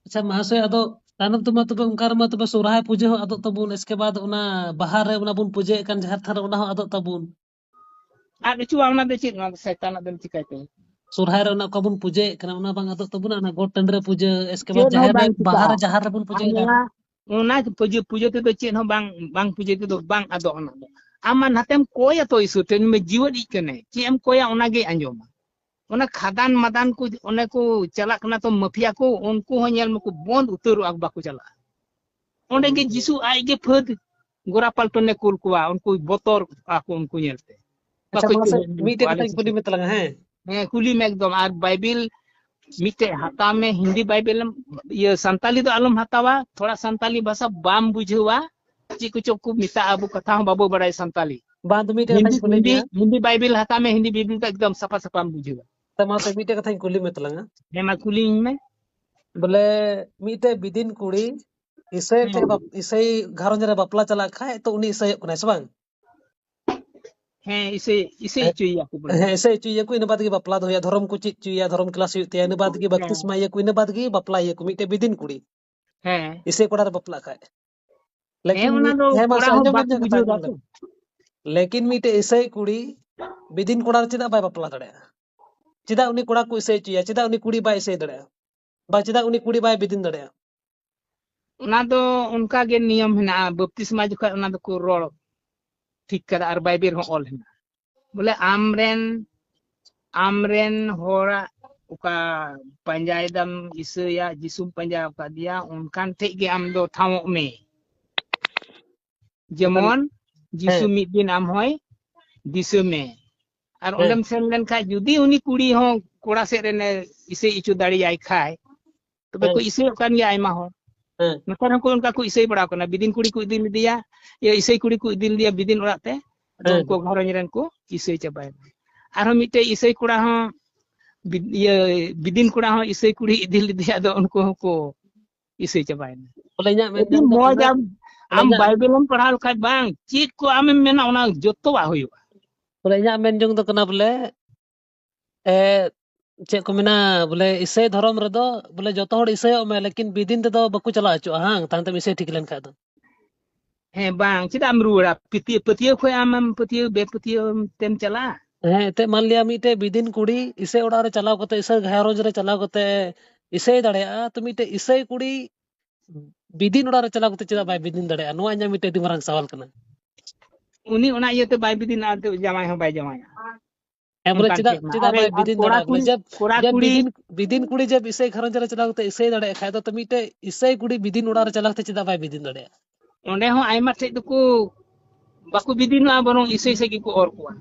ᱟᱪᱪᱷᱟ ᱢᱟᱦᱟᱥᱚᱭ, ᱟᱫᱚ ᱛᱟᱭᱱᱚᱢ ᱛᱮᱢᱟ ᱛᱚᱵᱮ ᱚᱱᱠᱟ ᱨᱮᱢᱟ ᱛᱚᱵᱮ ᱥᱚᱨᱦᱟᱭ ᱯᱩᱡᱟᱹ ᱦᱚᱸ ᱟᱫᱚᱜ ᱛᱟᱵᱚᱱ, ᱮᱥᱠᱮ ᱵᱟᱫ ᱚᱱᱟ ᱵᱟᱦᱟ ᱨᱮ ᱚᱱᱟ ᱵᱚᱱ ᱯᱩᱡᱟᱹᱭᱮᱫ ᱠᱟᱱ ᱡᱟᱦᱮᱨ ᱛᱷᱟᱱ ᱨᱮ, ᱚᱱᱟ ᱦᱚᱸ ᱟᱫᱚᱜ ᱛᱟᱵᱚᱱ᱾ ᱟᱨ ᱚᱪᱚᱣᱟᱜ, ᱚᱱᱟ ᱫᱚ ᱪᱮᱫ? ᱚᱱᱟ ᱫᱚ ᱥᱟᱭᱛᱟᱱᱟᱜ ᱫᱚᱢ ᱪᱤᱠᱟᱹᱭ ᱛᱟᱭᱟ? ᱥᱚᱨᱦᱟᱭ ᱨᱮ ᱚᱱᱟ ᱚᱠᱟ ᱵᱚᱱ ᱯᱩᱡᱟᱹᱭᱮᱫ ᱠᱟᱱᱟ, ᱚᱱᱟ ᱵᱟᱝ ᱟᱫᱚᱜ ᱛᱟᱵᱚᱱᱟ? ᱚᱱᱟ ᱜᱚᱴ ᱴᱟᱺᱰᱤ ᱨᱮ ᱯᱩᱡᱟᱹ, ᱮᱥᱠᱮ ᱵᱟᱫ ᱪᱮᱫ ᱦᱚᱸ ᱡᱟᱦᱮᱨ ᱨᱮ, ᱵᱟᱝ ᱵᱟᱦᱟ ᱨᱮ ᱪᱤᱠᱟᱹᱜᱼᱟ᱾ ᱡᱟᱦᱮᱨ ᱨᱮᱵᱚᱱ ᱟᱨ ᱯᱩᱡᱟᱹᱭᱮᱫᱟ᱾ ᱱᱚᱣᱟ, ᱚᱱᱟ ᱯᱩᱡᱟᱹ, ᱯᱩᱡᱟᱹ ᱛᱮᱫᱚ ᱪᱮᱫ ᱦᱚᱸ ᱵᱟᱝ, ᱵᱟᱝ ᱯᱩᱡᱟᱹ ᱛᱮᱫᱚ ᱵᱟᱝ ᱟᱫᱚᱜ ᱚᱱᱟ ᱫᱚ᱾ ᱟᱢ ᱢᱟ ᱱᱟᱛᱮᱢ ᱠᱚᱭᱟ ᱛᱚ ᱤᱥᱚᱨ ᱴᱷᱮᱱ, ᱢᱮ ᱡᱤᱣᱮᱫ ᱤᱡ ᱠᱟᱱᱟᱭ, ᱪᱮᱫ ᱮᱢ ᱠᱚᱭᱟ ᱚᱱᱟ ᱜᱮ ᱟᱸᱡᱚᱢᱟ᱾ ᱚᱱᱟ ᱠᱷᱟᱫᱟᱱ ᱢᱟᱫᱟᱱ ᱠᱚ, ᱚᱱᱮ ᱠᱚ ᱪᱟᱞᱟᱜ ᱠᱟᱱᱟ ᱛᱚ ᱢᱟᱯᱷᱤᱭᱟ ᱠᱚ, ᱩᱱᱠᱩ ᱦᱚᱸ ᱧᱮᱞ ᱢᱟᱠᱚ ᱵᱚᱱᱫ ᱩᱛᱟᱹᱨᱚᱜᱼᱟ, ᱵᱟᱠᱚ ᱪᱟᱞᱟᱜᱼᱟ᱾ ᱚᱸᱰᱮ ᱜᱮ ᱡᱤᱥᱩ ᱟᱡ ᱜᱮ ᱯᱷᱟᱹᱫ ᱜᱳᱨᱟ ᱯᱟᱞᱴᱚᱱᱮ ᱠᱩᱞ ᱠᱚᱣᱟ, ᱩᱱᱠᱩ ᱵᱚᱛᱚᱨ ᱟᱠᱚ ᱩᱱᱠᱩ ᱧᱮᱞᱛᱮ᱾ ᱟᱪᱪᱷᱟ, ᱵᱟᱠᱚ ᱢᱟᱥᱮ ᱪᱤᱱᱦᱟᱹᱣ ᱢᱤᱫᱴᱮᱡ ᱠᱚᱣᱟ, ᱟᱞᱮ ᱠᱟᱛᱷᱟᱧ ᱠᱩᱞᱤ ᱥᱤᱥᱴᱮᱢ᱾ ᱢᱮ ᱛᱟᱞᱟᱝᱟ, ᱦᱮᱸ? ᱦᱮᱸ, ᱠᱩᱞᱤ ᱢᱮ ᱮᱠᱫᱚᱢ᱾ ᱟᱨ ᱵᱟᱭᱵᱮᱞ ᱢᱤᱫᱴᱮᱡ ᱦᱟᱛᱟᱣ ᱢᱮ, ᱦᱤᱱᱫᱤ ᱵᱟᱭᱵᱮᱞ ᱮᱢ, ᱤᱭᱟᱹ, ᱥᱟᱱᱛᱟᱞᱤ ᱫᱚ ᱟᱞᱚᱢ ᱦᱟᱛᱟᱣᱟ, ᱛᱷᱚᱲᱟ ᱥᱟᱱᱛᱟᱞᱤ ᱵᱷᱟᱥᱟ ᱵᱟᱢ ᱵᱩᱡᱷᱟᱹᱣᱟ, ᱪᱮᱫ ᱠᱚᱪᱚ ᱠᱚ ᱢᱮᱛᱟᱜᱼᱟ, ᱟᱵᱚ ᱠᱟᱛᱷᱟ ᱦᱚᱸ ᱵᱟᱵᱚ ᱵᱟᱲᱟᱭᱟ ᱥᱟᱱᱛᱟᱞᱤ᱾ ᱵᱟᱝ, ᱫᱩ ᱢᱤᱱᱤᱴ ᱦᱤᱱᱫᱤ, ᱠᱟᱛᱷᱟᱧ ᱠᱩᱞᱤ ᱦᱤᱱᱫᱤ, ᱢᱮᱭᱟ᱾ ᱦᱤᱱᱫᱤ ᱵᱟᱭᱵᱮᱞ ᱦᱟᱛᱟᱣ ᱢᱮ, ᱦᱤᱱᱫᱤ ᱵᱟᱭᱵᱮᱞ ᱫᱚ ᱮᱠᱫᱚᱢ ᱥᱟᱯᱷᱟ ᱥᱟᱯᱷᱟᱢ ᱵᱩᱡᱷᱟᱹᱣᱟ᱾ ᱛᱟ ᱢᱟᱥᱮ ᱢᱤᱫᱴᱮᱡ ᱠᱟᱛᱷᱟᱧ ᱠᱩᱞᱤ ᱢᱮ ᱛᱟᱞᱟᱝᱟ᱾ ᱦᱮᱸ, ᱢᱟ ᱠᱩᱞᱤᱧ ᱢᱮ᱾ ᱵᱚᱞᱮ ᱢᱤᱫᱴᱮᱡ ᱵᱤᱫᱤᱱ ᱠᱩᱲᱤ ᱤᱥᱟᱹᱭ ᱦᱮᱸ᱾ ᱴᱷᱮᱡ ᱵᱟᱯ-, ᱤᱥᱟᱹᱭ ᱜᱷᱟᱨᱚᱸᱡᱽ ᱨᱮ ᱵᱟᱯᱞᱟ ᱪᱟᱞᱟᱜ ᱠᱷᱟᱡ ᱛᱚ ᱩᱱᱤ ᱤᱥᱟᱹᱭᱚᱜ ᱠᱟᱱᱟᱭ ᱥᱮ ᱵᱟᱝ? ᱦᱮᱸ, ᱤᱥᱟᱹᱭ, ᱤᱥᱟᱹᱭ ᱦᱮᱸ᱾ ᱦᱚᱪᱚᱭᱮᱭᱟ ᱠᱚ ᱵᱚᱞᱮ᱾ ᱦᱮᱸ, ᱤᱥᱟᱹᱭ ᱦᱚᱪᱚᱭᱮᱭᱟ ᱠᱚ, ᱤᱱᱟᱹ ᱵᱟᱫ ᱜᱮ ᱵᱟᱯᱞᱟ ᱫᱚ ᱦᱩᱭᱩᱜᱼᱟ, ᱫᱷᱚᱨᱚᱢ ᱠᱚ ᱪᱮᱫ ᱦᱚᱪᱚᱭᱮᱭᱟ, ᱫᱷᱚᱨᱚᱢ ᱠᱞᱟᱥ ᱦᱩᱭᱩᱜ ᱛᱟᱭᱟ, ᱤᱱᱟᱹ ᱵᱟᱫ ᱜᱮ ᱦᱮᱸ᱾ ᱵᱟᱯᱛᱤᱥᱢᱟᱭᱮᱭᱟ ᱠᱚ, ᱤᱱᱟᱹ ᱵᱟᱫ ᱜᱮ ᱵᱟᱯᱞᱟᱭᱮᱭᱟ ᱠᱚ ᱢᱤᱫᱴᱮᱡ ᱵᱤᱫᱤᱱ ᱠᱩᱲᱤ᱾ ᱦᱮᱸ᱾ ᱤᱥᱟᱹᱭ ᱠᱚᱲᱟ ᱨᱮ ᱵᱟᱯᱞᱟᱜ ᱠᱷᱟᱡ᱾ ᱦᱮᱸ, ᱞᱮᱠᱤᱱ ᱚᱱᱟ ᱢᱤᱫ-, ᱫᱚ ᱦᱮᱸ, ᱢᱟᱥᱮ ᱠᱚᱲᱟ ᱦᱚᱸ ᱟᱸᱡᱚᱢ ᱵᱮᱱ ᱵᱟᱠᱚ ᱠᱟᱛᱷᱟ, ᱵᱩᱡᱷᱟᱹᱣ ᱟᱸᱡᱚᱢ ᱫᱟ ᱵᱮᱱ᱾ ᱛᱚ᱾ ᱞᱮᱠᱤᱱ ᱢᱤᱫᱴᱮᱡ ᱤᱥᱟᱹᱭ ᱠᱩᱲᱤ ᱵᱤᱫᱤᱱ ᱠᱚᱲᱟ ᱨᱮ ᱪᱮᱫᱟᱜ ᱵᱟᱭ ᱵᱟᱯᱞᱟ ᱫᱟᱲᱮᱭᱟᱜᱼᱟ? ᱪᱮᱫᱟᱜ ᱩᱱᱤ ᱠᱚᱲᱟ ᱠᱚ ᱤᱥᱟᱹᱭ ᱦᱚᱪᱚᱭᱟ? ᱪᱮᱫᱟᱜ ᱩᱱᱤ ᱠᱩᱲᱤ ᱵᱟᱭ ᱤᱥᱟᱹᱭ ᱫᱟᱲᱮᱭᱟᱜᱼᱟ? ᱵᱟ, ᱪᱮᱫᱟᱜ ᱩᱱᱤ ᱠᱩᱲᱤ ᱵᱟᱭ ᱵᱤᱫᱤᱱ ᱫᱟᱲᱮᱭᱟᱜᱼᱟ? ᱚᱱᱟ ᱫᱚ ᱚᱱᱠᱟ ᱜᱮ ᱱᱤᱭᱚᱢ ᱦᱮᱱᱟᱜᱼᱟ, ᱵᱟᱯᱛᱤᱥᱢᱟ ᱡᱚᱠᱷᱚᱡ ᱚᱱᱟ ᱫᱚᱠᱚ ᱨᱚᱲ, ᱴᱷᱤᱠ ᱠᱟᱫᱟ ᱟᱨ ᱵᱟᱭᱵᱮᱞ ᱦᱚᱸ ᱚᱞ ᱦᱮᱱᱟᱜᱼᱟ᱾ ᱵᱚᱞᱮ ᱟᱢᱨᱮᱱ ᱟᱢᱨᱮᱱ ᱦᱚᱲᱟᱜ ᱚᱠᱟ ᱯᱟᱸᱡᱟᱭᱮᱫᱟᱢ ᱤᱥᱟᱹᱭᱟ, ᱡᱤᱥᱩᱢ ᱯᱟᱸᱡᱟ ᱟᱠᱟᱫᱮᱭᱟ, ᱚᱱᱠᱟᱱ ᱴᱷᱮᱡ ᱜᱮ ᱟᱢ ᱫᱚ ᱴᱷᱟᱶᱚᱜ ᱢᱮ᱾ ᱡᱮᱢᱚᱱ ᱡᱤᱥᱩ ᱦᱮᱸ᱾ ᱢᱤᱫ ᱫᱤᱱ ᱟᱢ ᱦᱚᱸᱭ ᱫᱤᱥᱟᱹ ᱢᱮ᱾ ᱟᱨ ᱦᱮᱸ᱾ ᱚᱸᱰᱮᱢ ᱥᱮᱱ ᱞᱮᱱᱠᱷᱟᱡ ᱡᱩᱫᱤ ᱩᱱᱤ ᱠᱩᱲᱤ ᱦᱚᱸ ᱠᱚᱲᱟ ᱥᱮᱫ ᱨᱮᱱᱮ ᱤᱥᱟᱹᱭ ᱦᱚᱪᱚ ᱫᱟᱲᱮᱭᱟᱭ ᱠᱷᱟᱡ, ᱛᱚᱵᱮ ᱦᱮᱸ᱾ ᱠᱚ ᱤᱥᱟᱹᱭᱚᱜ ᱠᱟᱱ ᱜᱮᱭᱟ ᱟᱭᱢᱟ ᱦᱚᱲ᱾ ᱦᱮᱸ᱾ ᱱᱮᱛᱟᱨ ᱦᱚᱸᱠᱚ ᱚᱱᱠᱟ ᱠᱚ ᱤᱥᱟᱹᱭ ᱵᱟᱲᱟ ᱠᱟᱱᱟ᱾ ᱵᱤᱫᱤᱱ ᱠᱩᱲᱤ ᱠᱚ ᱤᱫᱤ ᱞᱮᱫᱮᱭᱟ, ᱤᱭᱟᱹ, ᱤᱥᱟᱹᱭ ᱠᱩᱲᱤ ᱠᱚ ᱤᱫᱤ ᱞᱮᱫᱮᱭᱟ ᱵᱤᱫᱤᱱ ᱚᱲᱟᱜ ᱛᱮ᱾ ᱟᱫᱚ ᱦᱮᱸ᱾ ᱩᱱᱠᱩ ᱜᱷᱟᱨᱚᱸᱡᱽ ᱨᱮᱱ ᱠᱚ ᱤᱥᱟᱹᱭ ᱪᱟᱵᱟᱭᱮᱱᱟ᱾ ᱟᱨᱦᱚᱸ ᱢᱤᱫᱴᱮᱡ ᱤᱥᱟᱹᱭ ᱠᱚᱲᱟ ᱦᱚᱸ ᱵᱤᱫ-, ᱤᱭᱟᱹ, ᱵᱤᱫᱤᱱ ᱠᱚᱲᱟ ᱦᱚᱸ ᱤᱥᱟᱹᱭ ᱠᱩᱲᱤ ᱤᱫᱤ ᱞᱮᱫᱮᱭᱟ, ᱟᱫᱚ ᱩᱱᱠᱩ ᱦᱚᱸᱠᱚ ᱤᱥᱟᱹᱭ ᱪᱟᱵᱟᱭᱮᱱᱟ᱾ ᱵᱚᱞᱮ ᱤᱧᱟᱹᱜ ᱢᱮᱱ ᱟᱹᱰᱤ ᱡᱚᱝ ᱫᱚ ᱢᱚᱡᱽ ᱠᱟᱱᱟ, ᱟᱢ, ᱵᱚᱞᱮ ᱟᱢ ᱤᱧᱟᱹᱜ ᱵᱟᱭᱵᱮᱞ ᱮᱢ ᱯᱟᱲᱦᱟᱣ ᱞᱮᱠᱷᱟᱡ ᱵᱟᱝ, ᱪᱮᱫ ᱠᱚ ᱟᱢᱮᱢ ᱢᱮᱱᱟ ᱚᱱᱟ ᱡᱚᱛᱚᱣᱟᱜ ᱦᱩᱭᱩᱜᱼᱟ᱾ ᱵᱚᱞᱮ ᱤᱧᱟᱹᱜ ᱢᱮᱱ ᱡᱚᱝ ᱫᱚ ᱠᱟᱱᱟ ᱵᱚᱞᱮ, ᱮ, ᱪᱮᱫ ᱠᱚ ᱢᱮᱱᱟ, ᱵᱚᱞᱮ ᱤᱥᱟᱹᱭ ᱫᱷᱚᱨᱚᱢ ᱨᱮᱫᱚ ᱵᱚᱞᱮ ᱡᱚᱛᱚ ᱦᱚᱲ ᱤᱥᱟᱹᱭᱚᱜ ᱢᱮ, ᱞᱮᱠᱤᱱ ᱵᱤᱫᱤᱱ ᱛᱮᱫᱚ ᱵᱟᱠᱚ ᱪᱟᱞᱟᱣ ᱦᱚᱪᱚᱜᱼᱟ, ᱦᱟᱝ? ᱛᱟᱭᱚᱢ ᱛᱮᱢ ᱤᱥᱟᱹᱭ ᱴᱷᱤᱠ ᱞᱮᱱ ᱠᱷᱟᱡ ᱫᱚ᱾ ᱦᱮᱸ, ᱵᱟᱝ, ᱪᱮᱫᱟᱜ ᱮᱢ ᱨᱩᱣᱟᱹᱲᱟ? ᱯᱟᱹᱛᱭᱟᱹ-, ᱯᱟᱹᱛᱭᱟᱹᱣ ᱠᱷᱚᱡ ᱟᱢᱮᱢ ᱯᱟᱹᱛᱭᱟᱹᱣ, ᱵᱮᱯᱟᱹᱛᱭᱟᱹᱣ ᱛᱮᱢ ᱪᱟᱞᱟᱜᱼᱟ? ᱦᱮᱸ, ᱮᱱᱛᱮᱫ ᱢᱟᱱ ᱞᱤᱭᱟ ᱢᱤᱫᱴᱮᱡ ᱵᱤᱫᱤᱱ ᱠᱩᱲᱤ ᱤᱥᱟᱹᱭ ᱚᱲᱟᱜ ᱨᱮ ᱪᱟᱞᱟᱣ ᱠᱟᱛᱮ, ᱤᱥᱟᱹᱭ ᱜᱷᱟᱨᱚᱸᱡᱽ ᱨᱮ ᱪᱟᱞᱟᱣ ᱠᱟᱛᱮ ᱤᱥᱟᱹᱭ ᱫᱟᱲᱮᱭᱟᱜᱼᱟ, ᱛᱚ ᱢᱤᱫᱴᱮᱡ ᱤᱥᱟᱹᱭ ᱠᱩᱲᱤ ᱵᱤᱫᱤᱱ ᱚᱲᱟᱜ ᱨᱮ ᱪᱟᱞᱟᱣ ᱠᱟᱛᱮ ᱪᱮᱫᱟᱜ ᱵᱟᱭ ᱵᱤᱫᱤᱱ ᱫᱟᱲᱮᱭᱟᱜᱼᱟ? ᱱᱚᱣᱟ ᱤᱧᱟᱹᱜ ᱢᱤᱫᱴᱮᱡ ᱟᱹᱰᱤ ᱢᱟᱨᱟᱝ ᱥᱟᱣᱟᱞ ᱠᱟᱱᱟ᱾ ᱩᱱᱤ ᱚᱱᱟ ᱤᱭᱟᱹᱛᱮ ᱵᱟᱭ ᱵᱤᱫᱤᱱᱟ, ᱮᱱᱛᱮᱫ ᱡᱟᱶᱟᱭ ᱦᱚᱸ ᱵᱟᱭ ᱡᱟᱶᱟᱭᱟ᱾ ᱦᱮᱸ, ᱵᱚᱞᱮ ᱚᱱᱠᱟᱱ ᱪᱮᱫᱟᱜ, ᱴᱷᱮᱡ ᱢᱟ᱾ ᱪᱮᱫᱟᱜ ᱟᱨ, ᱵᱟᱭ ᱟᱨ ᱵᱤᱫᱤᱱ ᱠᱚᱲᱟ ᱫᱟᱲᱮᱭᱟᱜᱼᱟ? ᱵᱚᱞᱮ ᱠᱩᱲᱤ, ᱡᱮ, ᱠᱚᱲᱟ ᱡᱮ ᱠᱩᱲᱤ ᱵᱤᱫᱤᱱ, ᱵᱤᱫᱤᱱ ᱠᱩᱲᱤ ᱡᱮ ᱤᱥᱟᱹᱭ ᱜᱷᱟᱨᱚᱸᱡᱽ ᱨᱮ ᱪᱟᱞᱟᱣ ᱠᱟᱛᱮ ᱤᱥᱟᱹᱭ ᱫᱟᱲᱮᱭᱟᱜ ᱠᱷᱟᱡ ᱫᱚ, ᱛᱚ ᱢᱤᱫᱴᱮᱡ ᱤᱥᱟᱹᱭ ᱠᱩᱲᱤ ᱵᱤᱫᱤᱱ ᱚᱲᱟᱜ ᱨᱮ ᱪᱟᱞᱟᱣ ᱠᱟᱛᱮ ᱪᱮᱫᱟᱜ ᱵᱟᱭ ᱵᱤᱫᱤᱱ ᱫᱟᱲᱮᱭᱟᱜᱼᱟ? ᱚᱸᱰᱮ ᱦᱚᱸ ᱟᱭᱢᱟ ᱴᱷᱮᱡ ᱫᱚᱠᱚ ᱵᱟᱠᱚ ᱵᱤᱫᱤᱱᱚᱜᱼᱟ, ᱵᱚᱨᱚᱝ ᱤᱥᱟᱹᱭ ᱥᱮᱫ ᱜᱮᱠᱚ ᱚᱨ ᱠᱚᱣᱟ᱾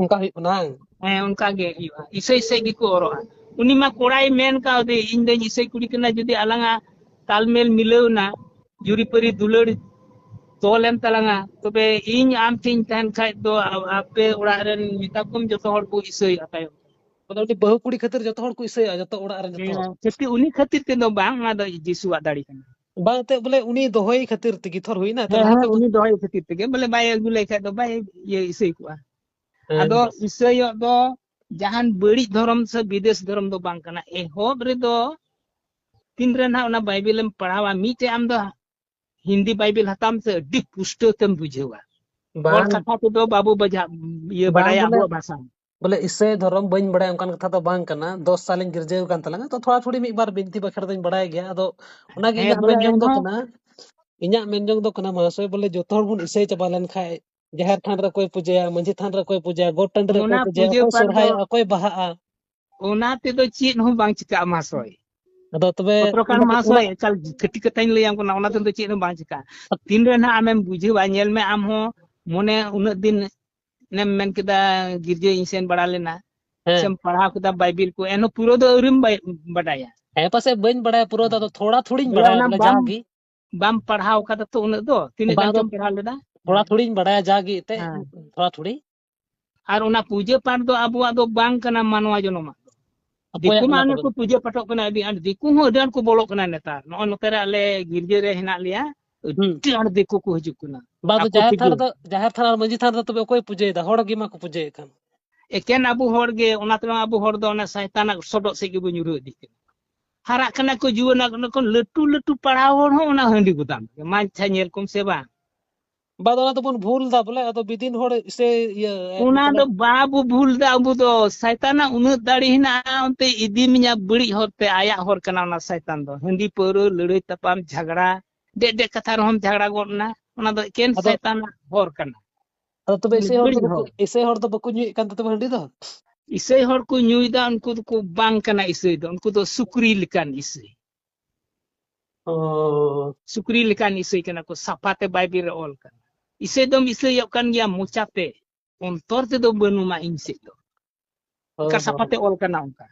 ᱚᱱᱠᱟ ᱦᱩᱭᱩᱜ ᱠᱟᱱᱟ, ᱦᱟᱝ? ᱦᱮᱸ, ᱚᱱᱠᱟ ᱜᱮ ᱦᱩᱭᱩᱜᱼᱟ, ᱤᱥᱟᱹᱭ ᱥᱮᱫ ᱜᱮᱠᱚ ᱚᱨᱚᱜᱼᱟ᱾ ᱩᱱᱤ ᱢᱟ ᱠᱚᱲᱟᱭ ᱢᱮᱱ ᱠᱟᱣᱫᱮ, "ᱤᱧ ᱫᱚᱧ ᱤᱥᱟᱹᱭ ᱠᱩᱲᱤ ᱠᱟᱱᱟ, ᱡᱩᱫᱤ ᱟᱞᱟᱝᱟᱜ ᱛᱟᱞᱢᱮᱞ ᱢᱤᱞᱟᱹᱣ ᱮᱱᱟ, ᱡᱩᱨᱤᱯᱟᱹᱨᱤ ᱫᱩᱞᱟᱹᱲ ᱛᱚᱞ ᱮᱱ ᱛᱟᱞᱟᱝᱟ, ᱛᱚᱵᱮ ᱤᱧ ᱟᱢ ᱴᱷᱮᱱ ᱛᱟᱦᱮᱱ ᱠᱷᱟᱡ ᱫᱚ ᱟ-, ᱟᱯᱮ ᱚᱲᱟᱜ ᱨᱮᱱ ᱢᱮᱛᱟ ᱠᱚᱢ ᱡᱚᱛᱚ ᱦᱚᱲ ᱠᱚ ᱤᱥᱟᱹᱭᱚᱜᱼᱟ ᱛᱟᱭᱚᱢ ᱛᱮ᱾" ᱢᱟᱱᱮ ᱩᱱᱤ ᱵᱟᱹᱦᱩ ᱠᱩᱲᱤ ᱠᱷᱟᱹᱛᱤᱨ ᱡᱚᱛᱚ ᱦᱚᱲ ᱠᱚ ᱤᱥᱟᱹᱭᱚᱜᱼᱟ, ᱡᱚᱛᱚ ᱚᱲᱟᱜ ᱨᱮᱱ ᱡᱚᱛᱚ ᱦᱚᱲ? ᱦᱮᱸ, ᱠᱷᱟᱹᱛᱤᱨ, ᱩᱱᱤ ᱠᱷᱟᱹᱛᱤᱨ ᱛᱮᱫᱚ ᱵᱟᱝ, ᱚᱱᱟ ᱫᱚ ᱡᱤᱥᱩᱣᱟᱜ ᱫᱟᱲᱮ ᱠᱟᱱᱟ᱾ ᱵᱟᱝ, ᱮᱱᱛᱮᱫ ᱵᱚᱞᱮ ᱩᱱᱤ ᱫᱚᱦᱚᱭ ᱠᱷᱟᱹᱛᱤᱨ ᱛᱮᱜᱮ ᱛᱷᱚᱨ ᱦᱩᱭᱱᱟ, ᱛᱚ ᱦᱮᱸ, ᱞᱟᱦᱟ ᱦᱮᱸ, ᱠᱷᱚᱱ ᱩᱱᱤ ᱫᱚᱦᱚᱭ ᱠᱷᱟᱹᱛᱤᱨ ᱛᱮᱜᱮ, ᱵᱚᱞᱮ ᱵᱟᱭ ᱟᱹᱜᱩ ᱞᱮᱠᱷᱟᱡ ᱫᱚ ᱵᱟᱭ ᱤᱭᱟᱹ ᱤᱥᱟᱹᱭ ᱠᱚᱜᱼᱟ᱾ ᱦᱮᱸ᱾ ᱟᱫᱚ ᱤᱥᱟᱹᱭᱚᱜ ᱫᱚ ᱡᱟᱦᱟᱱ ᱵᱟᱹᱲᱤᱡ ᱫᱷᱚᱨᱚᱢ ᱥᱮ ᱵᱤᱫᱮᱥ ᱫᱷᱚᱨᱚᱢ ᱫᱚ ᱵᱟᱝ ᱠᱟᱱᱟ᱾ ᱮᱦᱚᱵ ᱨᱮᱫᱚ ᱛᱤᱱᱨᱮ ᱱᱟᱦᱟᱜ ᱚᱱᱟ ᱵᱟᱭᱵᱮᱞᱮᱢ ᱯᱟᱲᱦᱟᱣᱟ, ᱢᱤᱫᱴᱮᱡ ᱟᱢ ᱫᱚ ᱦᱤᱱᱫᱤ ᱵᱟᱭᱵᱮᱞ ᱦᱟᱛᱟᱣ ᱢᱮᱥᱮ, ᱟᱹᱰᱤ ᱯᱩᱥᱴᱟᱹᱣ ᱛᱮᱢ ᱵᱩᱡᱷᱟᱹᱣᱟ᱾ ᱦᱚᱲ ᱵᱟᱝ᱾ ᱠᱟᱛᱷᱟ ᱛᱮᱫᱚ ᱵᱟᱵᱚ ᱵᱟᱡᱷᱟᱣ, ᱤᱭᱟᱹ, ᱵᱟᱝ ᱵᱟᱰᱟᱭᱟ ᱵᱚᱞᱮ, ᱟᱵᱚᱣᱟᱜ ᱵᱷᱟᱥᱟ᱾ ᱵᱚᱞᱮ ᱤᱥᱟᱹᱭ ᱫᱷᱚᱨᱚᱢ ᱵᱟᱹᱧ ᱵᱟᱲᱟᱭᱟ ᱚᱱᱠᱟᱱ ᱠᱟᱛᱷᱟ ᱫᱚ ᱵᱟᱝ ᱠᱟᱱᱟ᱾ ᱫᱚᱥ ᱥᱟᱞᱤᱧ ᱜᱤᱨᱡᱟᱹ ᱟᱠᱟᱱ ᱛᱟᱞᱟᱝᱟ, ᱛᱚ ᱛᱷᱚᱲᱟ ᱛᱷᱩᱲᱤ ᱢᱤᱫ ᱵᱟᱨ ᱵᱤᱱᱛᱤ ᱵᱟᱠᱷᱮᱲ ᱫᱚᱧ ᱵᱟᱲᱟᱭ ᱜᱮᱭᱟ᱾ ᱟᱫᱚ ᱚᱱᱟᱜᱮ ᱦᱮᱸ, ᱤᱧᱟᱹᱜ ᱵᱚᱞᱮ ᱢᱮᱱ ᱡᱚᱝ ᱫᱚ ᱮᱱᱦᱚᱸ ᱠᱟᱱᱟ, ᱤᱧᱟᱹᱜ ᱢᱮᱱ ᱡᱚᱝ ᱫᱚ ᱠᱟᱱᱟ, ᱢᱟᱦᱟᱥᱚᱭ, ᱵᱚᱞᱮ ᱡᱚᱛᱚ ᱦᱚᱲ ᱵᱚᱱ ᱤᱥᱟᱹᱭ ᱪᱟᱵᱟ ᱞᱮᱱᱠᱷᱟᱡ ᱡᱟᱦᱮᱨ ᱛᱷᱟᱱ ᱨᱮ ᱚᱠᱚᱭ ᱯᱩᱡᱟᱹᱭᱟ, ᱢᱟᱹᱡᱷᱤ ᱛᱷᱟᱱ ᱨᱮ ᱚᱠᱚᱭ ᱯᱩᱡᱟᱹᱭᱟ, ᱜᱚᱴ ᱴᱟᱺᱰᱤ ᱨᱮ ᱚᱠᱚᱭ ᱚᱱᱟ ᱯᱩᱡᱟᱹᱭᱟ, ᱯᱩᱡᱟᱹ ᱚᱠᱚᱭ ᱯᱟᱴ ᱫᱚ ᱥᱚᱨᱦᱟᱭᱚᱜᱼᱟ, ᱚᱠᱚᱭ ᱵᱟᱦᱟᱜᱼᱟ᱾ ᱚᱱᱟ ᱛᱮᱫᱚ ᱪᱮᱫ ᱦᱚᱸ ᱵᱟᱝ ᱪᱤᱠᱟᱹᱜᱼᱟ ᱢᱟᱦᱟᱥᱚᱭ᱾ ᱟᱫᱚ ᱛᱚᱵᱮ ᱯᱚᱛᱨᱚᱠᱟᱨ ᱚᱱᱟ ᱠᱚ, ᱢᱟᱦᱟᱥᱚᱭ, ᱚᱱᱟ ᱮᱠᱟᱞ ᱠᱷᱟᱹᱴᱤ ᱠᱟᱛᱷᱟᱧ ᱞᱟᱹᱭᱟᱢ ᱠᱟᱱᱟ, ᱚᱱᱟ ᱛᱮᱫᱚ ᱪᱮᱫ ᱦᱚᱸ ᱵᱟᱝ ᱪᱤᱠᱟᱹᱜᱼᱟ᱾ ᱛᱤᱱᱨᱮ ᱱᱟᱦᱟᱜ ᱟᱢᱮᱢ ᱵᱩᱡᱷᱟᱹᱣᱟ, ᱧᱮᱞ ᱢᱮ, ᱟᱢ ᱦᱚᱸ ᱢᱚᱱᱮ ᱩᱱᱟᱹᱜ ᱫᱤᱱ ᱮᱢ ᱢᱮᱱ ᱠᱮᱫᱟ ᱜᱤᱨᱡᱟᱹᱧ ᱥᱮᱱ ᱵᱟᱲᱟ ᱞᱮᱱᱟ, ᱦᱮᱸ᱾ ᱥᱮᱢ ᱯᱟᱲᱦᱟᱣ ᱠᱮᱫᱟ ᱵᱟᱭᱵᱤᱞ ᱠᱚ, ᱮᱱᱦᱚᱸ ᱯᱩᱨᱟᱹ ᱫᱚ ᱟᱹᱣᱨᱤᱢ ᱵᱟᱭ-, ᱵᱟᱰᱟᱭᱟ᱾ ᱦᱮᱸ, ᱯᱟᱥᱮᱡ ᱵᱟᱹᱧ ᱵᱟᱲᱟᱭᱟ ᱯᱩᱨᱟᱹ ᱫᱚ, ᱟᱫᱚ ᱛᱷᱚᱲᱟ ᱛᱷᱩᱲᱤᱧ ᱵᱚᱞᱮ ᱵᱟᱲᱟᱭᱟ, ᱚᱱᱟ ᱵᱚᱞᱮ ᱵᱟᱢ, ᱡᱟᱜᱮ᱾ ᱵᱟᱢ ᱯᱟᱲᱦᱟᱣ ᱠᱟᱫᱟ ᱛᱚ ᱩᱱᱟᱹᱜ ᱫᱚ, ᱛᱤᱱᱟᱹᱜ ᱵᱟᱝ, ᱜᱟᱱ ᱟᱫᱚ ᱪᱚᱢ ᱯᱟᱲᱦᱟᱣ ᱞᱮᱫᱟ? ᱛᱷᱚᱲᱟ ᱛᱷᱩᱲᱤᱧ ᱵᱟᱲᱟᱭᱟ ᱡᱟᱜᱮ ᱮᱱᱛᱮᱫ, ᱦᱮᱸ᱾ ᱛᱷᱚᱲᱟ ᱛᱷᱩᱲᱤ᱾ ᱟᱨ ᱚᱱᱟ ᱯᱩᱡᱟᱹ ᱯᱟᱴ ᱫᱚ ᱟᱵᱚᱣᱟᱜ ᱫᱚ ᱵᱟᱝ ᱠᱟᱱᱟ ᱢᱟᱱᱣᱟ ᱡᱚᱱᱚᱢᱟᱜ ᱫᱚ᱾ ᱚᱠᱚᱭᱟᱜ ᱫᱤᱠᱩ ᱢᱟ ᱠᱟᱱᱟ ᱚᱱᱟ ᱛᱚᱵᱮ? ᱠᱚ ᱯᱩᱡᱟᱹ ᱯᱟᱴᱚᱜ ᱠᱟᱱᱟ ᱟᱹᱰᱤ ᱟᱸᱴ, ᱫᱤᱠᱩ ᱦᱚᱸ ᱟᱹᱰᱤ ᱟᱸᱴ ᱠᱚ ᱵᱚᱞᱚᱜ ᱠᱟᱱᱟ ᱱᱮᱛᱟᱨ᱾ ᱱᱚᱜᱼᱚᱭ ᱱᱚᱛᱮ ᱨᱮ ᱟᱞᱮ ᱜᱤᱨᱡᱟᱹ ᱨᱮ ᱦᱮᱱᱟᱜ ᱞᱮᱭᱟ, ᱦᱩᱸ᱾ ᱟᱹᱰᱤ ᱟᱸᱴ ᱫᱤᱠᱩ ᱠᱚ ᱦᱤᱡᱩᱜ ᱠᱟᱱᱟ᱾ ᱵᱟᱝ, ᱟᱫᱚ ᱟᱠᱚ ᱡᱟᱦᱮᱨ ᱛᱮᱜᱮ᱾ ᱛᱷᱟᱱ ᱨᱮᱫᱚ, ᱡᱟᱦᱮᱨ ᱛᱷᱟᱱ ᱟᱨ ᱢᱟᱹᱡᱷᱤ ᱛᱷᱟᱱ ᱨᱮᱫᱚ ᱛᱚᱵᱮ ᱚᱠᱚᱭ ᱯᱩᱡᱟᱹᱭᱮᱫᱟ? ᱦᱚᱲ ᱜᱮ ᱢᱟ ᱠᱚ ᱯᱩᱡᱟᱹᱭᱮᱫ ᱠᱟᱱ᱾ ᱮᱠᱮᱱ ᱟᱵᱚ ᱦᱚᱲ ᱜᱮ, ᱚᱱᱟ ᱛᱮᱢᱟ ᱟᱵᱚ ᱦᱚᱲ ᱫᱚ ᱚᱱᱟ ᱥᱟᱭᱛᱟᱱᱟᱜ ᱥᱚᱰᱚᱜ ᱥᱮᱫ ᱜᱮᱵᱚ ᱧᱩᱨᱦᱟᱹ ᱤᱫᱤᱜ ᱠᱟᱱᱟ᱾ ᱦᱟᱨᱟᱜ ᱠᱟᱱᱟ ᱠᱚ ᱡᱩᱣᱟᱹᱱ, ᱚᱱᱟ ᱠᱚ ᱞᱟᱹᱴᱩ ᱞᱟᱹᱴᱩ ᱯᱟᱲᱦᱟᱣ ᱦᱚᱲ ᱦᱚᱸ ᱚᱱᱟ ᱦᱟᱺᱰᱤ ᱜᱚᱫᱟᱢ ᱨᱮ᱾ ᱢᱟ ᱟᱪᱪᱷᱟ, ᱧᱮᱞ ᱠᱚᱢ ᱥᱮ ᱵᱟᱝ? ᱵᱟᱫ ᱚᱱᱟ ᱫᱚᱵᱚᱱ ᱵᱷᱩᱞ ᱫᱟ ᱵᱚᱞᱮ, ᱟᱫᱚ ᱵᱤᱫᱤᱱ ᱦᱚᱲ ᱥᱮ ᱤᱭᱟᱹ, ᱚᱱᱟ ᱢᱚᱛᱞᱚᱵ ᱫᱚ ᱵᱟᱵᱚ ᱵᱷᱩᱞ ᱫᱟ, ᱟᱵᱚ ᱫᱚ ᱥᱟᱭᱛᱟᱱᱟᱜ ᱩᱱᱟᱹᱜ ᱫᱟᱲᱮ ᱦᱮᱱᱟᱜᱼᱟ, ᱚᱱᱛᱮ ᱤᱫᱤ ᱢᱮᱭᱟ ᱵᱟᱹᱲᱤᱡ ᱦᱚᱨ ᱛᱮ, ᱟᱭᱟᱜ ᱦᱚᱨ ᱠᱟᱱᱟ ᱚᱱᱟ ᱥᱟᱭᱛᱟᱱ ᱫᱚ᱾ ᱦᱟᱺᱰᱤ ᱯᱟᱹᱣᱨᱟᱹ, ᱞᱟᱹᱲᱦᱟᱹᱭ ᱛᱟᱯᱟᱢ, ᱡᱷᱟᱜᱽᱲᱟ, ᱰᱮᱡ ᱰᱮᱡ ᱠᱟᱛᱷᱟ ᱨᱮᱦᱚᱸᱢ ᱡᱷᱟᱜᱽᱲᱟ ᱜᱚᱫ ᱮᱱᱟ, ᱚᱱᱟ ᱫᱚ ᱮᱠᱮᱱ ᱟᱫᱚ, ᱥᱟᱭᱛᱟᱱᱟᱜ ᱦᱚᱨ ᱠᱟᱱᱟ᱾ ᱟᱫᱚ ᱛᱚᱵᱮ ᱩᱱᱤ ᱤᱥᱟᱹᱭ ᱦᱚᱲ ᱫᱚ ᱵᱟᱹᱲᱤᱡ ᱵᱟᱠᱚ, ᱦᱚᱨ᱾ ᱤᱥᱟᱹᱭ ᱦᱚᱲ ᱫᱚ ᱵᱟᱠᱚ ᱧᱩᱭᱮᱫ ᱠᱟᱱ ᱛᱟᱵᱚᱱᱟ ᱦᱟᱺᱰᱤ ᱫᱚ? ᱤᱥᱟᱹᱭ ᱦᱚᱲ ᱠᱚ ᱧᱩᱭᱮᱫᱟ, ᱩᱱᱠᱩ ᱫᱚᱠᱚ ᱵᱟᱝ ᱠᱟᱱᱟ ᱤᱥᱟᱹᱭ ᱫᱚ, ᱩᱱᱠᱩ ᱫᱚ ᱥᱩᱠᱨᱤ ᱞᱮᱠᱟᱱ ᱤᱥᱟᱹᱭ᱾ ᱚ᱾ ᱥᱩᱠᱨᱤ ᱞᱮᱠᱟᱱ ᱤᱥᱟᱹᱭ ᱠᱟᱱᱟ ᱠᱚ, ᱥᱟᱯᱷᱟ ᱛᱮ ᱵᱟᱭᱵᱮᱞ ᱨᱮ ᱚᱞ ᱠᱟᱱᱟ᱾ ᱤᱥᱟᱹᱭ ᱫᱚᱢ ᱤᱥᱟᱹᱭᱚᱜ ᱠᱟᱱ ᱜᱮᱭᱟ ᱢᱚᱪᱟᱛᱮ, ᱚᱱᱛᱚᱨ ᱛᱮᱫᱚ ᱵᱟᱹᱱᱩᱢᱟ ᱤᱧ ᱥᱮᱫ ᱫᱚ᱾ ᱚ ᱚᱱᱠᱟ ᱦᱚᱸ᱾ ᱥᱟᱯᱷᱟ ᱛᱮ ᱚᱞ ᱠᱟᱱᱟ ᱚᱱᱠᱟ᱾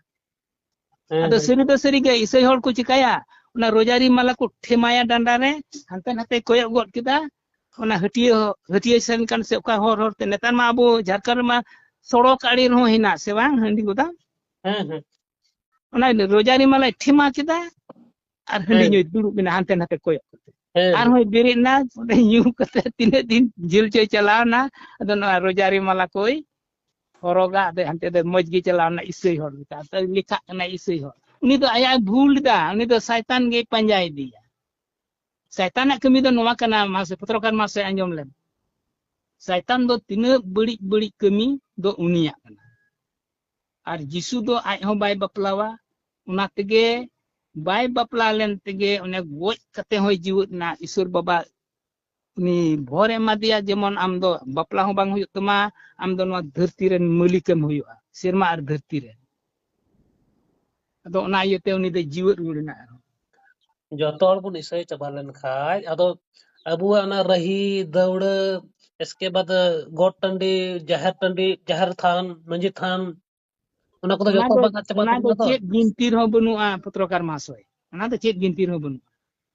ᱦᱮᱸ, ᱟᱫᱚ ᱦᱮᱸ᱾ ᱥᱟᱹᱨᱤ ᱫᱚ ᱥᱟᱹᱨᱤ ᱜᱮ, ᱤᱥᱟᱹᱭ ᱦᱚᱲ ᱠᱚ ᱪᱤᱠᱟᱹᱭᱟ, ᱚᱱᱟ ᱨᱳᱡᱟᱨᱤ ᱢᱟᱞᱟ ᱠᱚ ᱴᱷᱮᱢᱟᱭᱟ ᱰᱟᱸᱰᱟ ᱨᱮ, ᱦᱟᱱᱛᱮ ᱱᱟᱛᱮ ᱠᱚᱭᱚᱜ ᱜᱚᱫ ᱠᱮᱫᱟ, ᱚᱱᱟ ᱦᱟᱹᱴᱭᱟᱹ, ᱦᱟᱹᱴᱭᱟᱹ ᱥᱮᱱ ᱠᱟᱱ ᱥᱮ ᱚᱠᱟ ᱦᱚᱨ ᱦᱚᱨ ᱛᱮ, ᱱᱮᱛᱟᱨ ᱢᱟ ᱟᱵᱚ ᱡᱷᱟᱲᱠᱷᱚᱸᱰ ᱨᱮᱢᱟ ᱥᱚᱲᱚᱠ ᱟᱲᱮ ᱨᱮᱦᱚᱸ ᱦᱮᱱᱟᱜ ᱥᱮ ᱵᱟᱝ ᱦᱟᱺᱰᱤ ᱜᱚᱫᱟᱢ? ᱦᱮᱸ, ᱦᱮᱸ᱾ ᱚᱱᱟ ᱨᱳᱡᱟᱨᱤ ᱢᱟᱞᱟᱭ ᱴᱷᱮᱢᱟ ᱠᱮᱫᱟ ᱟᱨ ᱦᱟᱺᱰᱤ ᱦᱮᱸ᱾ ᱧᱩᱭ ᱫᱩᱲᱩᱵ ᱮᱱᱟ ᱦᱟᱱᱛᱮ ᱱᱟᱛᱮ ᱠᱚᱭᱚᱜ ᱠᱟᱛᱮ᱾ ᱦᱮᱸ, ᱦᱮᱸ᱾ ᱟᱨᱦᱚᱸᱭ ᱵᱮᱨᱮᱫ ᱮᱱᱟ, ᱚᱸᱰᱮ ᱧᱩ ᱠᱟᱛᱮ ᱛᱤᱱᱟᱹᱜ ᱫᱤᱱ ᱡᱮᱞ ᱪᱚᱭ ᱪᱟᱞᱟᱣ ᱮᱱᱟ, ᱟᱫᱚ ᱱᱚᱣᱟ ᱨᱳᱡᱟᱨᱤ ᱢᱟᱞᱟ ᱠᱚᱭ ᱦᱚᱨᱚᱜᱟ, ᱟᱫᱚ ᱦᱟᱱᱛᱮ ᱫᱚ ᱢᱚᱡᱽ ᱜᱮ ᱪᱟᱞᱟᱣ ᱮᱱᱟ, ᱤᱥᱟᱹᱭ ᱦᱚᱲ ᱞᱮᱠᱟ, ᱟᱫᱚ ᱞᱮᱠᱷᱟᱜ ᱠᱟᱱᱟ ᱤᱥᱟᱹᱭ ᱦᱚᱲ᱾ ᱩᱱᱤ ᱫᱚ ᱟᱭᱟᱜ ᱵᱷᱩᱞ ᱮᱫᱟ, ᱩᱱᱤ ᱫᱚ ᱥᱟᱭᱛᱟᱱ ᱜᱮᱭ ᱯᱟᱸᱡᱟ ᱤᱫᱤᱭᱟ᱾ ᱥᱟᱭᱛᱟᱱᱟᱜ ᱠᱟᱹᱢᱤ ᱫᱚ ᱱᱚᱣᱟ ᱠᱟᱱᱟ, ᱢᱟᱥᱮ ᱯᱚᱛᱨᱚᱠᱟᱨ ᱢᱟᱥᱮ ᱟᱸᱡᱚᱢ ᱞᱮᱢ᱾ ᱥᱟᱭᱛᱟᱱ ᱫᱚ ᱛᱤᱱᱟᱹᱜ ᱵᱟᱹᱲᱤᱡ ᱵᱟᱹᱲᱤᱡ ᱠᱟᱹᱢᱤ ᱫᱚ ᱩᱱᱤᱭᱟᱜ ᱠᱟᱱᱟ᱾ ᱟᱨ ᱡᱤᱥᱩ ᱫᱚ ᱟᱡ ᱦᱚᱸ ᱵᱟᱭ ᱵᱟᱯᱞᱟᱣᱟ, ᱚᱱᱟ ᱛᱮᱜᱮ ᱵᱟᱭ ᱵᱟᱯᱞᱟ ᱞᱮᱱ ᱛᱮᱜᱮ ᱚᱱᱮ ᱜᱚᱡ ᱠᱟᱛᱮ ᱦᱚᱸᱭ ᱡᱤᱣᱮᱫ ᱮᱱᱟ᱾ ᱤᱥᱚᱨ ᱵᱟᱵᱟ ᱩᱱᱤ ᱵᱷᱚᱨ ᱮ ᱮᱢᱟᱫᱮᱭᱟ, ᱡᱮᱢᱚᱱ ᱟᱢ ᱫᱚ ᱵᱟᱯᱞᱟ ᱦᱚᱸ ᱵᱟᱝ ᱦᱩᱭᱩᱜ ᱛᱟᱢᱟ, ᱟᱢ ᱫᱚ ᱱᱚᱣᱟ ᱫᱷᱟᱹᱨᱛᱤ ᱨᱮᱱ ᱢᱟᱹᱞᱤᱠᱮᱢ ᱦᱩᱭᱩᱜᱼᱟ, ᱥᱮᱨᱢᱟ ᱟᱨ ᱫᱷᱟᱹᱨᱛᱤ ᱨᱮᱱ᱾ ᱟᱫᱚ ᱚᱱᱟ ᱤᱭᱟᱹᱛᱮ ᱩᱱᱤ ᱫᱚᱭ ᱡᱤᱣᱮᱫ ᱨᱩᱣᱟᱹᱲ ᱮᱱᱟ ᱟᱨᱦᱚᱸ᱾ ᱡᱚᱛᱚ ᱦᱚᱲ ᱵᱚᱱ ᱤᱥᱟᱹᱭ ᱪᱟᱵᱟ ᱞᱮᱱᱠᱷᱟᱡ, ᱟᱫᱚ ᱟᱵᱚᱣᱟᱜ ᱚᱱᱟ ᱨᱟᱹᱦᱤ ᱫᱟᱹᱣᱲᱟᱹ, ᱮᱥᱠᱮ ᱵᱟᱫ ᱜᱚᱴ ᱴᱟᱺᱰᱤ, ᱡᱟᱦᱮᱨ ᱴᱟᱺᱰᱤ, ᱡᱟᱦᱮᱨ ᱛᱷᱟᱱ, ᱢᱟᱹᱡᱷᱤ ᱛᱷᱟᱱ, ᱚᱱᱟ ᱠᱚᱫᱚ ᱚᱱᱟ ᱡᱚᱛᱚ ᱫᱚ ᱵᱟᱝ ᱟᱫ ᱪᱟᱵᱟᱜ ᱚᱱᱟ ᱫᱚ ᱛᱟᱵᱚᱱᱟ ᱛᱚ᱾ ᱪᱮᱫ ᱵᱤᱱᱛᱤ ᱨᱮᱦᱚᱸ ᱵᱟᱹᱱᱩᱜᱼᱟ ᱯᱚᱛᱨᱚᱠᱟᱨ ᱢᱟᱦᱟᱥᱚᱭ, ᱚᱱᱟ ᱫᱚ ᱪᱮᱫ ᱵᱤᱱᱛᱤ ᱨᱮᱦᱚᱸ ᱵᱟᱹᱱᱩᱜᱼᱟ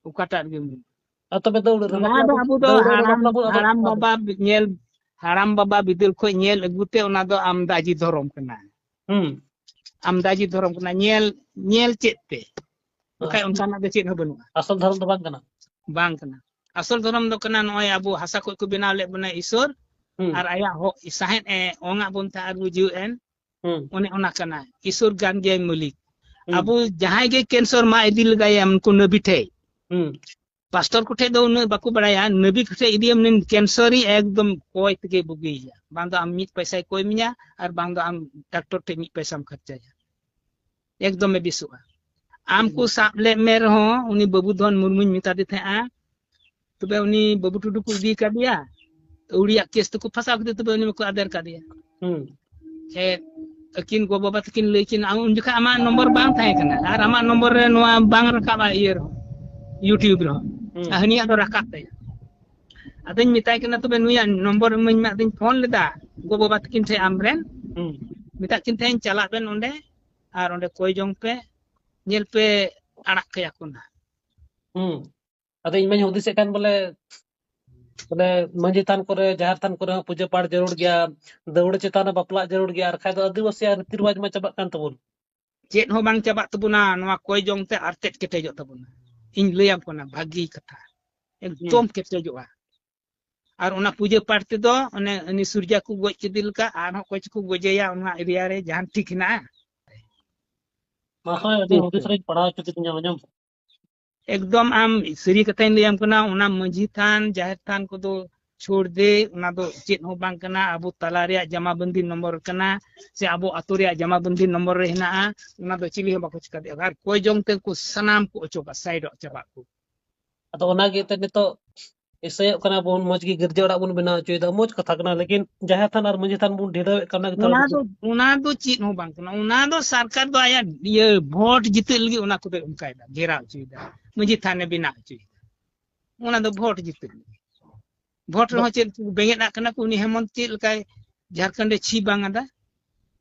ᱚᱠᱟᱴᱟᱜ ᱨᱮᱜᱮ ᱵᱟᱹᱱᱩᱜᱼᱟ᱾ ᱟᱨ ᱛᱚᱵᱮ ᱫᱟᱹᱣᱲᱟᱹ ᱨᱮ ᱚᱱᱟ ᱵᱟᱯᱞᱟ ᱫᱚ ᱵᱚᱱ- ᱟᱵᱚ ᱫᱚ ᱫᱟᱹᱣᱲᱟᱹ ᱨᱮ ᱦᱟᱲᱟᱢ ᱵᱟᱯᱞᱟ ᱵᱚᱱ ᱟᱫᱚ ᱦᱟᱲᱟᱢ ᱵᱟᱵᱟ ᱧᱮᱞ ᱦᱟᱲᱟᱢ ᱵᱟᱵᱟ ᱵᱤᱫᱟᱹᱞ ᱠᱷᱚᱱ ᱧᱮᱞ ᱟᱹᱜᱩᱛᱮ ᱚᱱᱟ ᱫᱚ ᱟᱢᱫᱟᱡᱤ ᱫᱷᱚᱨᱚᱢ ᱠᱟᱱᱟ᱾ ᱦᱩᱸ᱾ ᱟᱢᱫᱟᱡᱤ ᱫᱷᱚᱨᱚᱢ ᱠᱟᱱᱟ, ᱧᱮᱞ ᱧᱮᱞ ᱪᱮᱫ ᱛᱮ, ᱵᱟᱠᱷᱟᱡ ᱚᱱᱠᱟᱱᱟᱜ ᱫᱚ ᱪᱮᱫ ᱦᱚᱸ ᱵᱟᱹᱱᱩᱜᱼᱟ᱾ ᱟᱥᱚᱞ ᱫᱷᱚᱨᱚᱢ ᱫᱚ ᱵᱟᱝ ᱠᱟᱱᱟ᱾ ᱵᱟᱝ ᱠᱟᱱᱟ᱾ ᱟᱥᱚᱞ ᱫᱷᱚᱨᱚᱢ ᱫᱚ ᱠᱟᱱᱟ ᱱᱚᱜᱼᱚᱭ ᱟᱵᱚ ᱦᱟᱥᱟ ᱠᱷᱚᱡ ᱠᱚ ᱵᱮᱱᱟᱣ ᱞᱮᱫ ᱵᱚᱱᱟ ᱤᱥᱚᱨ, ᱦᱩᱸ᱾ ᱟᱨ ᱟᱭᱟᱜ ᱦᱚ-, ᱥᱟᱦᱮᱫ ᱮ ᱚᱝ ᱟᱜ ᱵᱚᱱ ᱛᱟᱦᱮᱸ ᱟᱨ ᱵᱩᱡᱷᱟᱹᱣ ᱮᱱ, ᱦᱩᱸ᱾ ᱚᱱᱮ ᱚᱱᱟ ᱠᱟᱱᱟ᱾ ᱤᱥᱚᱨ ᱜᱟᱱ ᱜᱮᱭᱟᱭ ᱢᱟᱹᱞᱤᱠ᱾ ᱦᱩᱸ᱾ ᱟᱵᱚ ᱡᱟᱦᱟᱸᱭ ᱜᱮ ᱠᱮᱱᱥᱚᱨ ᱢᱟ ᱤᱫᱤ ᱞᱮᱜᱟᱭᱟ ᱩᱱᱠᱩ ᱱᱟᱹᱵᱤ ᱴᱷᱮᱡ, ᱦᱩᱸ᱾ ᱯᱟᱥᱴᱚᱨ ᱠᱚᱴᱷᱮᱡ ᱫᱚ ᱩᱱᱟᱹᱜ ᱵᱟᱠᱚ ᱵᱟᱲᱟᱭᱟ, ᱱᱟᱹᱵᱤ ᱠᱚᱴᱷᱮᱡ ᱤᱫᱤᱭᱟᱢ ᱱᱤᱱ ᱠᱮᱱᱥᱚᱨ ᱤ ᱮᱠᱫᱚᱢ ᱠᱚᱭ ᱛᱮᱜᱮ ᱵᱩᱜᱤᱭᱟ, ᱵᱟᱝ ᱫᱚ ᱟᱢ ᱢᱤᱫ ᱯᱚᱭᱥᱟᱭ ᱠᱚᱭ ᱢᱮᱭᱟ ᱟᱨ ᱵᱟᱝ ᱫᱚ ᱟᱢ ᱰᱟᱠᱛᱚᱨ ᱴᱷᱮᱡ ᱢᱤᱫ ᱯᱚᱭᱥᱟᱢ ᱠᱷᱚᱨᱪᱟᱭᱟ, ᱮᱠᱫᱚᱢᱮ ᱵᱮᱥᱚᱜᱼᱟ᱾ ᱟᱢ ᱠᱚ ᱥᱟᱵ ᱞᱮᱫ ᱢᱮ ᱨᱮᱦᱚᱸ ᱩᱱᱤ ᱵᱟᱹᱵᱩ ᱫᱷᱚᱱ ᱢᱩᱨᱢᱩᱧ ᱢᱮᱛᱟᱫᱮ ᱛᱟᱦᱮᱸᱜᱼᱟ, ᱛᱚᱵᱮ ᱩᱱᱤ ᱵᱟᱹᱵᱩ ᱴᱩᱰᱩ ᱠᱚ ᱤᱫᱤ ᱠᱟᱫᱮᱭᱟ, ᱟᱹᱣᱲᱤᱭᱟᱜ ᱠᱮᱥ ᱛᱮᱠᱚ ᱯᱷᱟᱸᱥᱟᱣ ᱠᱮᱫᱮ, ᱛᱚᱵᱮ ᱩᱱᱤ ᱢᱟᱠᱚ ᱟᱫᱮᱨ ᱠᱟᱫᱮᱭᱟ᱾ ᱦᱩᱸ᱾ ᱥᱮ ᱟᱹᱠᱤᱱ ᱜᱚ ᱵᱟᱵᱟ ᱛᱟᱹᱠᱤᱱ ᱞᱟᱹᱭ ᱠᱤᱱ, ᱟᱢ ᱩᱱ ᱡᱚᱠᱷᱟᱡ ᱟᱢᱟᱜ ᱱᱚᱢᱵᱚᱨ ᱵᱟᱝ ᱛᱟᱦᱮᱸ ᱠᱟᱱᱟ ᱟᱨ ᱟᱢᱟᱜ ᱱᱚᱢᱵᱚᱨ ᱨᱮ ᱱᱚᱣᱟ ᱵᱟᱝ ᱨᱟᱠᱟᱵᱼᱟ ᱤᱭᱟᱹ ᱨᱮᱦᱚᱸ, YouTube ᱨᱮᱦᱚᱸ᱾ ᱦᱩᱸ᱾ ᱟᱨ ᱦᱟᱹᱱᱤᱭᱟᱜ ᱫᱚ ᱨᱟᱠᱟᱵ ᱛᱟᱭᱟ᱾ ᱟᱫᱚᱧ ᱢᱮᱛᱟᱭ ᱠᱟᱱᱟ, "ᱛᱚᱵᱮ ᱱᱩᱭᱟᱜ ᱱᱚᱢᱵᱚᱨ ᱤᱢᱟᱹᱧ ᱢᱮ", ᱟᱫᱚᱧ ᱯᱷᱳᱱ ᱞᱮᱫᱟ ᱜᱚ ᱵᱟᱵᱟ ᱛᱟᱹᱠᱤᱱ ᱴᱷᱮᱡ ᱟᱢᱨᱮᱱ, ᱦᱩᱸ᱾ ᱢᱮᱛᱟᱜ ᱠᱤᱱ ᱛᱟᱦᱮᱸᱧ, "ᱪᱟᱞᱟᱜ ᱵᱮᱱ ᱚᱸᱰᱮ ᱟᱨ ᱚᱸᱰᱮ ᱠᱚᱭ ᱡᱚᱝ ᱯᱮ, ᱧᱮᱞ ᱯᱮ ᱟᱲᱟᱜ ᱠᱟᱭᱟ ᱠᱚ ᱱᱟᱦᱟᱜ᱾" ᱦᱩᱸ᱾ ᱟᱫᱚ ᱤᱧ ᱢᱟᱧ ᱦᱩᱫᱤᱥᱮᱫ ᱠᱟᱱ ᱵᱚᱞᱮ, ᱵᱚᱞᱮ ᱢᱟᱹᱡᱷᱤ ᱛᱷᱟᱱ ᱠᱚᱨᱮ, ᱡᱟᱦᱮᱨ ᱛᱷᱟᱱ ᱠᱚᱨᱮ ᱦᱚᱸ ᱯᱩᱡᱟᱹ ᱯᱟᱴ ᱡᱟᱹᱨᱩᱲ ᱜᱮᱭᱟ, ᱫᱟᱹᱣᱲᱟᱹ ᱪᱮᱛᱟᱱ ᱨᱮ ᱵᱟᱯᱞᱟᱜ ᱡᱟᱹᱨᱩᱲ ᱜᱮᱭᱟ, ᱟᱨ ᱠᱷᱟᱡ ᱫᱚ ᱟᱹᱫᱤᱵᱟᱹᱥᱤᱭᱟᱜ ᱨᱤᱛᱤ ᱨᱮᱣᱟᱡᱽ ᱢᱟ ᱪᱟᱵᱟᱜ ᱠᱟᱱ ᱛᱟᱵᱚᱱ᱾ ᱪᱮᱫ ᱦᱚᱸ ᱵᱟᱝ ᱪᱟᱵᱟᱜ ᱛᱟᱵᱚᱱᱟ, ᱱᱚᱣᱟ ᱠᱚᱭ ᱡᱚᱝ ᱛᱮ ᱟᱨ ᱪᱮᱫ ᱠᱮᱴᱮᱡᱚᱜ ᱛᱟᱵᱚᱱᱟ? ᱤᱧ ᱞᱟᱹᱭᱟᱢ ᱠᱟᱱᱟ ᱵᱷᱟᱹᱜᱤ ᱠᱟᱛᱷᱟ, ᱮᱠᱫᱚᱢ ᱠᱮᱴᱮᱡᱚᱜᱼᱟ᱾ ᱟᱨ ᱚᱱᱟ ᱯᱩᱡᱟᱹ ᱯᱟᱴ ᱛᱮᱫᱚ ᱚᱱᱮ ᱩᱱᱤ ᱥᱩᱨᱡᱟ ᱠᱚ ᱜᱚᱡ ᱠᱮᱫᱮ ᱞᱮᱠᱟ ᱟᱨᱦᱚᱸ ᱚᱠᱚᱭ ᱪᱚᱠᱚ ᱜᱚᱡᱮᱭᱟ ᱚᱱᱟ ᱮᱨᱤᱭᱟ ᱨᱮ, ᱡᱟᱦᱟᱱ ᱴᱷᱤᱠ ᱦᱮᱱᱟᱜᱼᱟ? ᱢᱟ ᱦᱳᱭ, ᱟᱹᱰᱤ ᱦᱩᱫᱤᱥ ᱨᱮᱧ ᱯᱟᱲᱦᱟᱣ ᱦᱚᱪᱚ ᱠᱤᱫᱤᱧᱟ, ᱟᱸᱡᱚᱢ᱾ ᱮᱠᱫᱚᱢ ᱟᱢ ᱥᱟᱹᱨᱤ ᱠᱟᱛᱷᱟᱧ ᱞᱟᱹᱭᱟᱢ ᱠᱟᱱᱟ, ᱚᱱᱟ ᱢᱟᱹᱡᱷᱤ ᱛᱷᱟᱱ, ᱡᱟᱦᱮᱨ ᱛᱷᱟᱱ ᱠᱚᱫᱚ ᱪᱷᱳᱲ ᱫᱮ, ᱚᱱᱟ ᱫᱚ ᱪᱮᱫ ᱦᱚᱸ ᱵᱟᱝ ᱠᱟᱱᱟ᱾ ᱟᱵᱚ ᱛᱟᱞᱟ ᱨᱮᱭᱟᱜ ᱡᱟᱢᱟᱵᱚᱱᱫᱤ ᱱᱚᱢᱵᱚᱨ ᱠᱟᱱᱟ, ᱥᱮ ᱟᱵᱚ ᱟᱛᱳ ᱨᱮᱭᱟᱜ ᱡᱟᱢᱟᱵᱚᱱᱫᱤ ᱱᱚᱢᱵᱚᱨ ᱨᱮ ᱦᱮᱱᱟᱜᱼᱟ, ᱚᱱᱟ ᱫᱚ ᱪᱤᱞᱤ ᱦᱚᱸ ᱵᱟᱠᱚ ᱪᱤᱠᱟ ᱫᱟᱲᱮᱭᱟᱜᱼᱟ᱾ ᱟᱨ ᱠᱚᱭ ᱡᱚᱝ ᱛᱮ ᱩᱱᱠᱩ ᱥᱟᱱᱟᱢ ᱠᱚ ᱚᱪᱚᱜᱟ, ᱥᱟᱭᱤᱰᱚᱜ ᱪᱟᱵᱟᱜ ᱠᱚ᱾ ᱟᱫᱚ ᱚᱱᱟᱜᱮ ᱮᱱᱛᱮᱫ ᱱᱤᱛᱚᱜ ᱤᱥᱟᱹᱭᱚᱜ ᱠᱟᱱᱟ ᱵᱚᱱ, ᱢᱚᱡᱽ ᱜᱮ ᱜᱤᱨᱡᱟᱹ ᱚᱲᱟᱜ ᱵᱚᱱ ᱵᱮᱱᱟᱣ ᱦᱚᱪᱚᱭᱮᱫᱟ, ᱢᱚᱡᱽ ᱠᱟᱛᱷᱟ ᱠᱟᱱᱟ, ᱞᱮᱠᱤᱱ ᱡᱟᱦᱮᱨ ᱛᱷᱟᱱ ᱟᱨ ᱢᱟᱹᱡᱷᱤ ᱛᱷᱟᱱ ᱵᱚᱱ ᱰᱷᱤᱞᱟᱹᱣᱮᱫ ᱠᱟᱱᱟ, ᱚᱱᱟ ᱜᱮᱛᱚ ᱚᱱᱟ ᱫᱚ ᱚᱱᱟ ᱫᱚ ᱪᱮᱫ ᱦᱚᱸ ᱵᱟᱝ ᱠᱟᱱᱟ᱾ ᱚᱱᱟ ᱫᱚ ᱥᱚᱨᱠᱟᱨ ᱫᱚ ᱟᱭᱟᱜ ᱤᱭᱟᱹ ᱵᱷᱳᱴ ᱡᱤᱛᱟᱹᱜ ᱞᱟᱹᱜᱤᱫ ᱚᱱᱟ ᱠᱚᱫᱚᱭ ᱚᱱᱠᱟᱭᱮᱫᱟ, ᱜᱷᱮᱨᱟᱣ ᱦᱚᱪᱚᱭᱮᱫᱟ, ᱢᱟᱹᱡᱷᱤ ᱛᱷᱟᱱᱮ ᱵᱮᱱᱟᱣ ᱦᱚᱪᱚᱭᱮᱫᱟ᱾ ᱚᱱᱟ ᱫᱚ ᱵᱷᱳᱴ ᱡᱤᱛᱟᱹᱜ ᱞᱟᱹᱜᱤᱫ᱾ ᱵᱷᱳᱴ ᱨᱮᱦᱚᱸ ᱪᱮᱫ ᱠᱚ ᱵᱮᱸᱜᱮᱫ ᱟᱜ ᱠᱟᱱᱟ ᱠᱚ, ᱩᱱᱤ ᱦᱮᱢᱚᱱᱛ ᱪᱮᱫ ᱞᱮᱠᱟᱭ ᱡᱷᱟᱲᱠᱷᱚᱸᱰ ᱮ ᱪᱷᱤ ᱵᱟᱝ ᱟᱫᱟ᱾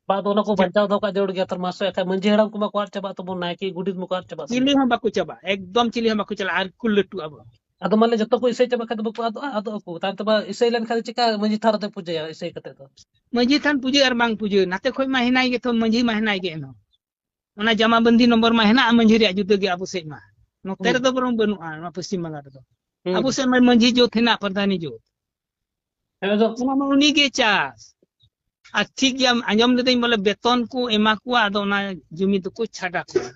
ᱵᱟᱫ ᱚᱱᱟ ᱠᱚ ᱡᱷᱟᱲ- ᱵᱟᱧᱪᱟᱣ ᱫᱚᱦᱚ ᱠᱟᱜ ᱡᱟᱹᱨᱩᱲ ᱜᱮᱭᱟ᱾ ᱛᱟᱨ ᱢᱟᱥᱮ ᱮᱠᱷᱟᱡ ᱢᱟᱹᱡᱷᱤ ᱦᱟᱲᱟᱢ ᱠᱚᱢᱟ ᱠᱚ ᱟᱫ ᱪᱟᱵᱟᱜ ᱛᱟᱵᱚᱱ, ᱱᱟᱭᱠᱮ ᱜᱚᱰᱮᱛ ᱢᱟᱠᱚ ᱟᱫ ᱪᱟᱵᱟᱜ ᱛᱟᱵᱚᱱ᱾ ᱪᱤᱞᱤ ᱦᱚᱸ ᱵᱟᱠᱚ ᱪᱟᱵᱟᱜᱼᱟ, ᱮᱠᱫᱚᱢ ᱪᱤᱞᱤ ᱦᱚᱸ ᱵᱟᱠᱚ ᱪᱟᱞᱟᱜᱼᱟ, ᱟᱨ ᱠᱚ ᱞᱟᱹᱴᱩᱜ ᱟᱵᱚ᱾ ᱟᱫᱚ ᱢᱟᱱᱮ ᱡᱚᱛᱚ ᱠᱚ ᱤᱥᱟᱹᱭ ᱪᱟᱵᱟ ᱠᱷᱟᱡ ᱫᱚ ᱵᱟᱠᱚ ᱟᱫᱚᱜᱼᱟ, ᱟᱫᱚᱜ ᱟᱠᱚ᱾ ᱛᱟᱭᱚᱢ ᱛᱮ ᱢᱟ ᱤᱥᱟᱹᱭ ᱞᱮᱱᱠᱷᱟᱡ ᱫᱚ ᱪᱤᱠᱟ ᱢᱟᱹᱡᱷᱤ ᱛᱷᱟᱱ ᱨᱮᱫᱚᱭ ᱯᱩᱡᱟᱹᱭᱟ ᱤᱥᱟᱹᱭ ᱠᱟᱛᱮ ᱫᱚ? ᱢᱟᱹᱡᱷᱤ ᱛᱷᱟᱱ ᱯᱩᱡᱟᱹ ᱟᱨ ᱵᱟᱝ ᱯᱩᱡᱟᱹ, ᱱᱟᱛᱮ ᱠᱷᱚᱡ ᱢᱟ ᱦᱮᱱᱟᱭ ᱜᱮ ᱛᱚ, ᱢᱟᱹᱡᱷᱤ ᱢᱟ ᱦᱮᱱᱟᱭ ᱜᱮ ᱮᱱᱦᱚᱸ᱾ ᱚᱱᱟ ᱡᱟᱢᱟᱵᱚᱱᱫᱤ ᱱᱚᱢᱵᱚᱨ ᱢᱟ ᱦᱮᱱᱟᱜᱼᱟ ᱢᱟᱹᱡᱷᱤ ᱨᱮᱭᱟᱜ ᱡᱩᱫᱟᱹ ᱜᱮ ᱟᱵᱚ ᱥᱮᱫ ᱢᱟ᱾ ᱱᱚᱛᱮ ᱦᱩᱸ᱾ ᱨᱮᱫᱚ ᱵᱚᱨᱚᱝ ᱵᱟᱹᱱᱩᱜᱼᱟ, ᱱᱚᱣᱟ ᱯᱚᱥᱪᱤᱢ ᱵᱟᱝᱜᱟᱞ ᱨᱮᱫᱚ᱾ ᱦᱩᱸ᱾ ᱟᱵᱚ ᱥᱮᱫ ᱢᱟ ᱢᱟᱹᱡᱷᱤ ᱡᱩᱛ ᱦᱮᱱᱟᱜ, ᱯᱨᱚᱫᱷᱟᱱᱤ ᱡᱩᱛ᱾ ᱦᱮᱸ, ᱟᱫᱚ ᱚᱱᱟ ᱢᱟ ᱩᱱᱤ ᱜᱮ ᱪᱟᱥ᱾ ᱟᱨ ᱴᱷᱤᱠ ᱜᱮᱭᱟ, ᱟᱸᱡᱚᱢ ᱞᱤᱫᱟᱹᱧ ᱵᱚᱞᱮ ᱵᱮᱛᱚᱱ ᱠᱚ ᱮᱢᱟ ᱠᱚᱣᱟ, ᱟᱫᱚ ᱚᱱᱟ ᱡᱩᱢᱤ ᱫᱚᱠᱚ ᱪᱷᱟᱰᱟ ᱠᱚᱣᱟ᱾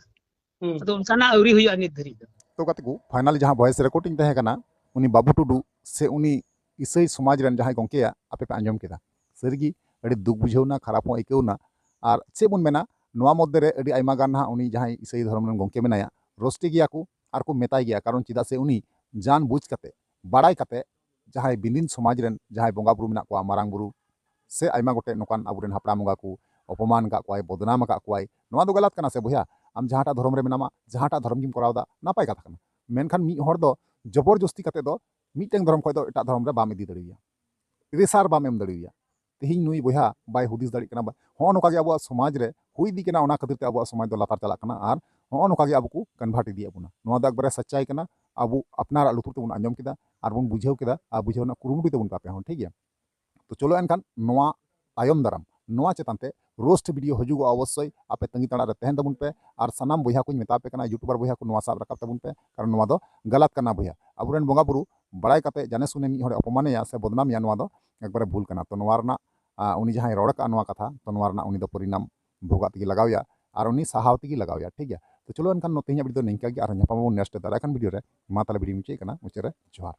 ᱦᱩᱸ᱾ ᱟᱫᱚ ᱚᱱᱠᱟᱱᱟᱜ ᱟᱹᱣᱨᱤ ᱦᱩᱭᱩᱜᱼᱟ ᱱᱤᱛ ᱫᱷᱟᱹᱨᱤᱡ ᱫᱚ᱾ ᱛᱚ ᱜᱟᱛᱮ ᱠᱚ, finally ᱡᱟᱦᱟᱸ voice recording ᱛᱟᱦᱮᱸ ᱠᱟᱱᱟ, ᱩᱱᱤ ᱵᱟᱹᱵᱩ ᱴᱩᱰᱩ ᱥᱮ ᱩᱱᱤ ᱤᱥᱟᱹᱭ ᱥᱚᱢᱟᱡᱽ ᱨᱮᱱ ᱡᱟᱦᱟᱸᱭ ᱜᱚᱢᱠᱮᱭᱟᱜ ᱟᱯᱮ ᱯᱮ ᱟᱸᱡᱚᱢ ᱠᱮᱫᱟ᱾ ᱥᱟᱹᱨᱤᱜᱮ ᱟᱹᱰᱤ ᱫᱩᱠ ᱵᱩᱡᱷᱟᱹᱣ ᱮᱱᱟ, ᱠᱷᱟᱨᱟᱯ ᱦᱚᱸ ᱟᱹᱭᱠᱟᱹᱣ ᱮᱱᱟ᱾ ᱟᱨ ᱪᱮᱫ ᱵᱚᱱ ᱢᱮᱱᱟ, ᱱᱚᱣᱟ ᱢᱚᱫᱽᱫᱷᱮ ᱨᱮ ᱟᱹᱰᱤ ᱟᱭᱢᱟ ᱜᱟᱱ ᱱᱟᱦᱟᱜ ᱩᱱᱤ ᱡᱟᱦᱟᱸᱭ ᱤᱥᱟᱹᱭ ᱫᱷᱚᱨᱚᱢ ᱨᱮᱱ ᱜᱚᱢᱠᱮ ᱢᱮᱱᱟᱭᱟ, ᱨᱳᱥᱴᱮ ᱜᱮᱭᱟ ᱠᱚ ᱟᱨ ᱠᱚ ᱢᱮᱛᱟᱭ ᱜᱮᱭᱟ᱾ ᱠᱟᱨᱚᱱ ᱪᱮᱫᱟᱜ ᱥᱮ ᱩᱱᱤ ᱡᱟᱱ ᱵᱩᱡᱽ ᱠᱟᱛᱮ, ᱵᱟᱲᱟᱭ ᱠᱟᱛᱮ, ᱡᱟᱦᱟᱸᱭ ᱵᱤᱱᱫᱤᱱ ᱥᱚᱢᱟᱡᱽ ᱨᱮᱱ ᱡᱟᱦᱟᱸᱭ ᱵᱚᱸᱜᱟ ᱵᱩᱨᱩ ᱢᱮᱱᱟᱜ ᱠᱚᱣᱟ, ᱢᱟᱨᱟᱝ ᱵᱩᱨᱩ ᱥᱮ ᱟᱭᱢᱟ ᱜᱚᱴᱮᱡ ᱱᱚᱝᱠᱟᱱ ᱟᱵᱚᱨᱮᱱ ᱦᱟᱯᱲᱟᱢ ᱵᱚᱸᱜᱟ ᱠᱚ ᱚᱯᱚᱢᱟᱱ ᱟᱠᱟᱫ ᱠᱚᱣᱟᱭ, ᱵᱚᱫᱱᱟᱢ ᱟᱠᱟᱫ ᱠᱚᱣᱟᱭ, ᱱᱚᱣᱟ ᱫᱚ ᱜᱟᱞᱟᱛ ᱠᱟᱱᱟ ᱥᱮ ᱵᱚᱭᱦᱟ? ᱟᱢ ᱡᱟᱦᱟᱸᱴᱟᱜ ᱫᱷᱚᱨᱚᱢ ᱨᱮ ᱢᱮᱱᱟᱢᱟ, ᱡᱟᱦᱟᱸᱴᱟᱜ ᱫᱷᱚᱨᱚᱢ ᱜᱮᱢ ᱠᱚᱨᱟᱣ ᱮᱫᱟ, ᱱᱟᱯᱟᱭ ᱠᱟᱛᱷᱟ ᱠᱟᱱᱟ᱾ ᱢᱮᱱᱠᱷᱟᱱ ᱢᱤᱫ ᱦᱚᱲ ᱫᱚ ᱡᱚᱵᱚᱨ ᱡᱚᱥᱛᱤ ᱠᱟᱛᱮ ᱫᱚ ᱢᱤᱫᱴᱮᱱ ᱫᱷᱚᱨᱚᱢ ᱠᱷᱚᱱ ᱫᱚ ᱮᱴᱟᱜ ᱫᱷᱚᱨᱚᱢ ᱨᱮ ᱵᱟᱢ ᱤᱫᱤ ᱫᱟᱲᱮᱣᱟᱭᱟ, ᱯᱨᱮᱥᱟᱨ ᱵᱟᱢ ᱮᱢ ᱫᱟᱲᱮᱣᱟᱭᱟ᱾ ᱛᱮᱦᱮᱧ ᱱᱩᱭ ᱵᱚᱭᱦᱟ ᱵᱟᱭ ᱦᱩᱫᱤᱥ ᱫᱟᱲᱮᱭᱟᱜ ᱠᱟᱱᱟ, ᱵᱟ-, ᱦᱚᱸᱜᱼᱚ ᱱᱚᱝᱠᱟ ᱜᱮ ᱟᱵᱚᱣᱟᱜ ᱥᱚᱢᱟᱡᱽ ᱨᱮ ᱦᱩᱭ ᱤᱫᱤᱜ ᱠᱟᱱᱟ, ᱚᱱᱟ ᱠᱷᱟᱹᱛᱤᱨ ᱛᱮ ᱟᱵᱚᱣᱟᱜ ᱥᱚᱢᱟᱡᱽ ᱫᱚ ᱞᱟᱛᱟᱨ ᱪᱟᱞᱟᱜ ᱠᱟᱱᱟ᱾ ᱟᱨ ᱦᱚᱸᱜᱼᱚ ᱱᱚᱝᱠᱟ ᱜᱮ ᱟᱵᱚ ᱠᱚ convert ᱤᱫᱤᱭᱮᱫ ᱵᱚᱱᱟ᱾ ᱱᱚᱣᱟ ᱫᱚ ᱮᱠᱵᱟᱨᱮ ᱥᱟᱪᱟᱭ ᱠᱟᱱᱟ, ᱟᱵᱚ ᱟᱯᱱᱟᱨᱟᱜ ᱞᱩᱛᱩᱨ ᱛᱮᱵᱚᱱ ᱟᱸᱡᱚᱢ ᱠᱮᱫᱟ ᱟᱨ ᱵᱚᱱ ᱵᱩᱡᱷᱟᱹᱣ ᱠᱮᱫᱟ, ᱟᱨ ᱵᱩᱡᱷᱟᱹᱣ ᱨᱮᱱᱟᱜ ᱠᱩᱨᱩᱢᱩᱴᱩᱭ ᱛᱟᱵᱚᱱ ᱯᱮ ᱟᱯᱮ ᱦᱚᱸ, ᱴᱷᱤᱠ ᱜᱮᱭᱟ? ᱛᱚ ᱪᱚᱞᱚ ᱮᱱᱠᱷᱟᱱ ᱱᱚᱣᱟ ᱛᱟᱭᱚᱢ ᱫᱟᱨᱟᱢ ᱱᱚᱣᱟ ᱪᱮᱛᱟᱱ ᱛᱮ roast video ᱦᱤᱡᱩᱜᱚᱜᱼᱟ, ᱚᱵᱚᱥᱥᱳᱭ ᱟᱯᱮ ᱛᱟᱺᱜᱤ ᱛᱟᱲᱟᱜ ᱨᱮ ᱛᱟᱦᱮᱱ ᱛᱟᱵᱚᱱ ᱯᱮ᱾ ᱟᱨ ᱥᱟᱱᱟᱢ ᱵᱚᱭᱦᱟ ᱠᱚᱧ ᱢᱮᱛᱟ ᱯᱮ ᱠᱟᱱᱟ, YouTuber ᱵᱚᱭᱦᱟ ᱠᱚ, ᱱᱚᱣᱟ ᱥᱟᱵ ᱨᱟᱠᱟᱵ ᱛᱟᱵᱚᱱ ᱯᱮ, ᱠᱟᱨᱚᱱ ᱱᱚᱣᱟ ᱫᱚ ᱜᱟᱞᱟᱛ ᱠᱟᱱᱟ ᱵᱚᱭᱦᱟ᱾ ᱟᱵᱚᱨᱮᱱ ᱵᱚᱸᱜᱟ ᱵᱩᱨᱩ ᱵᱟᱲᱟᱭ ᱠᱟᱛᱮ ᱡᱟᱱᱮ ᱥᱩᱱᱮ ᱢᱤᱫ ᱦᱚᱲᱮ ᱚᱯᱚᱢᱟᱱᱮᱭᱟ ᱥᱮ ᱵᱚᱫᱱᱟᱢᱮᱭᱟ, ᱱᱚᱣᱟ ᱫᱚ ᱮᱠᱵᱟᱨᱮ ᱵᱷᱩᱞ ᱠᱟᱱᱟ᱾ ᱛᱚ ᱱᱚᱣᱟ ᱨᱮᱱᱟᱜ, ᱟ, ᱩᱱᱤ ᱡᱟᱦᱟᱸᱭ ᱨᱚᱲ ᱠᱟᱜᱼᱟ ᱱᱚᱣᱟ ᱠᱟᱛᱷᱟ, ᱛᱚ ᱱᱚᱣᱟ ᱨᱮᱱᱟᱜ ᱩᱱᱤ ᱫᱚ ᱯᱚᱨᱤᱱᱟᱢ ᱵᱷᱳᱜᱟᱜ ᱛᱮᱜᱮ ᱞᱟᱜᱟᱣᱮᱭᱟ ᱟᱨ ᱩᱱᱤ ᱥᱟᱦᱟᱣ ᱛᱮᱜᱮ ᱞᱟᱜᱟᱣᱮᱭᱟ, ᱴᱷᱤᱠ ᱜᱮᱭᱟ? ᱛᱚ ᱪᱚᱞᱚ ᱮᱱᱠᱷᱟᱱ ᱛᱮᱦᱮᱧᱟᱜ video ᱫᱚ ᱱᱤᱝᱠᱟ ᱜᱮ, ᱟᱨᱦᱚᱸ ᱧᱟᱯᱟᱢ ᱟᱵᱚᱱ next ᱫᱟᱨᱟᱭ ᱠᱟᱱ video ᱨᱮ᱾ ᱢᱟ ᱛᱟᱦᱞᱮ video ᱢᱩᱪᱟᱹᱫ ᱠᱟᱱᱟ, ᱢᱩᱪᱟᱹᱫ ᱨᱮ ᱡᱚᱦᱟᱨ᱾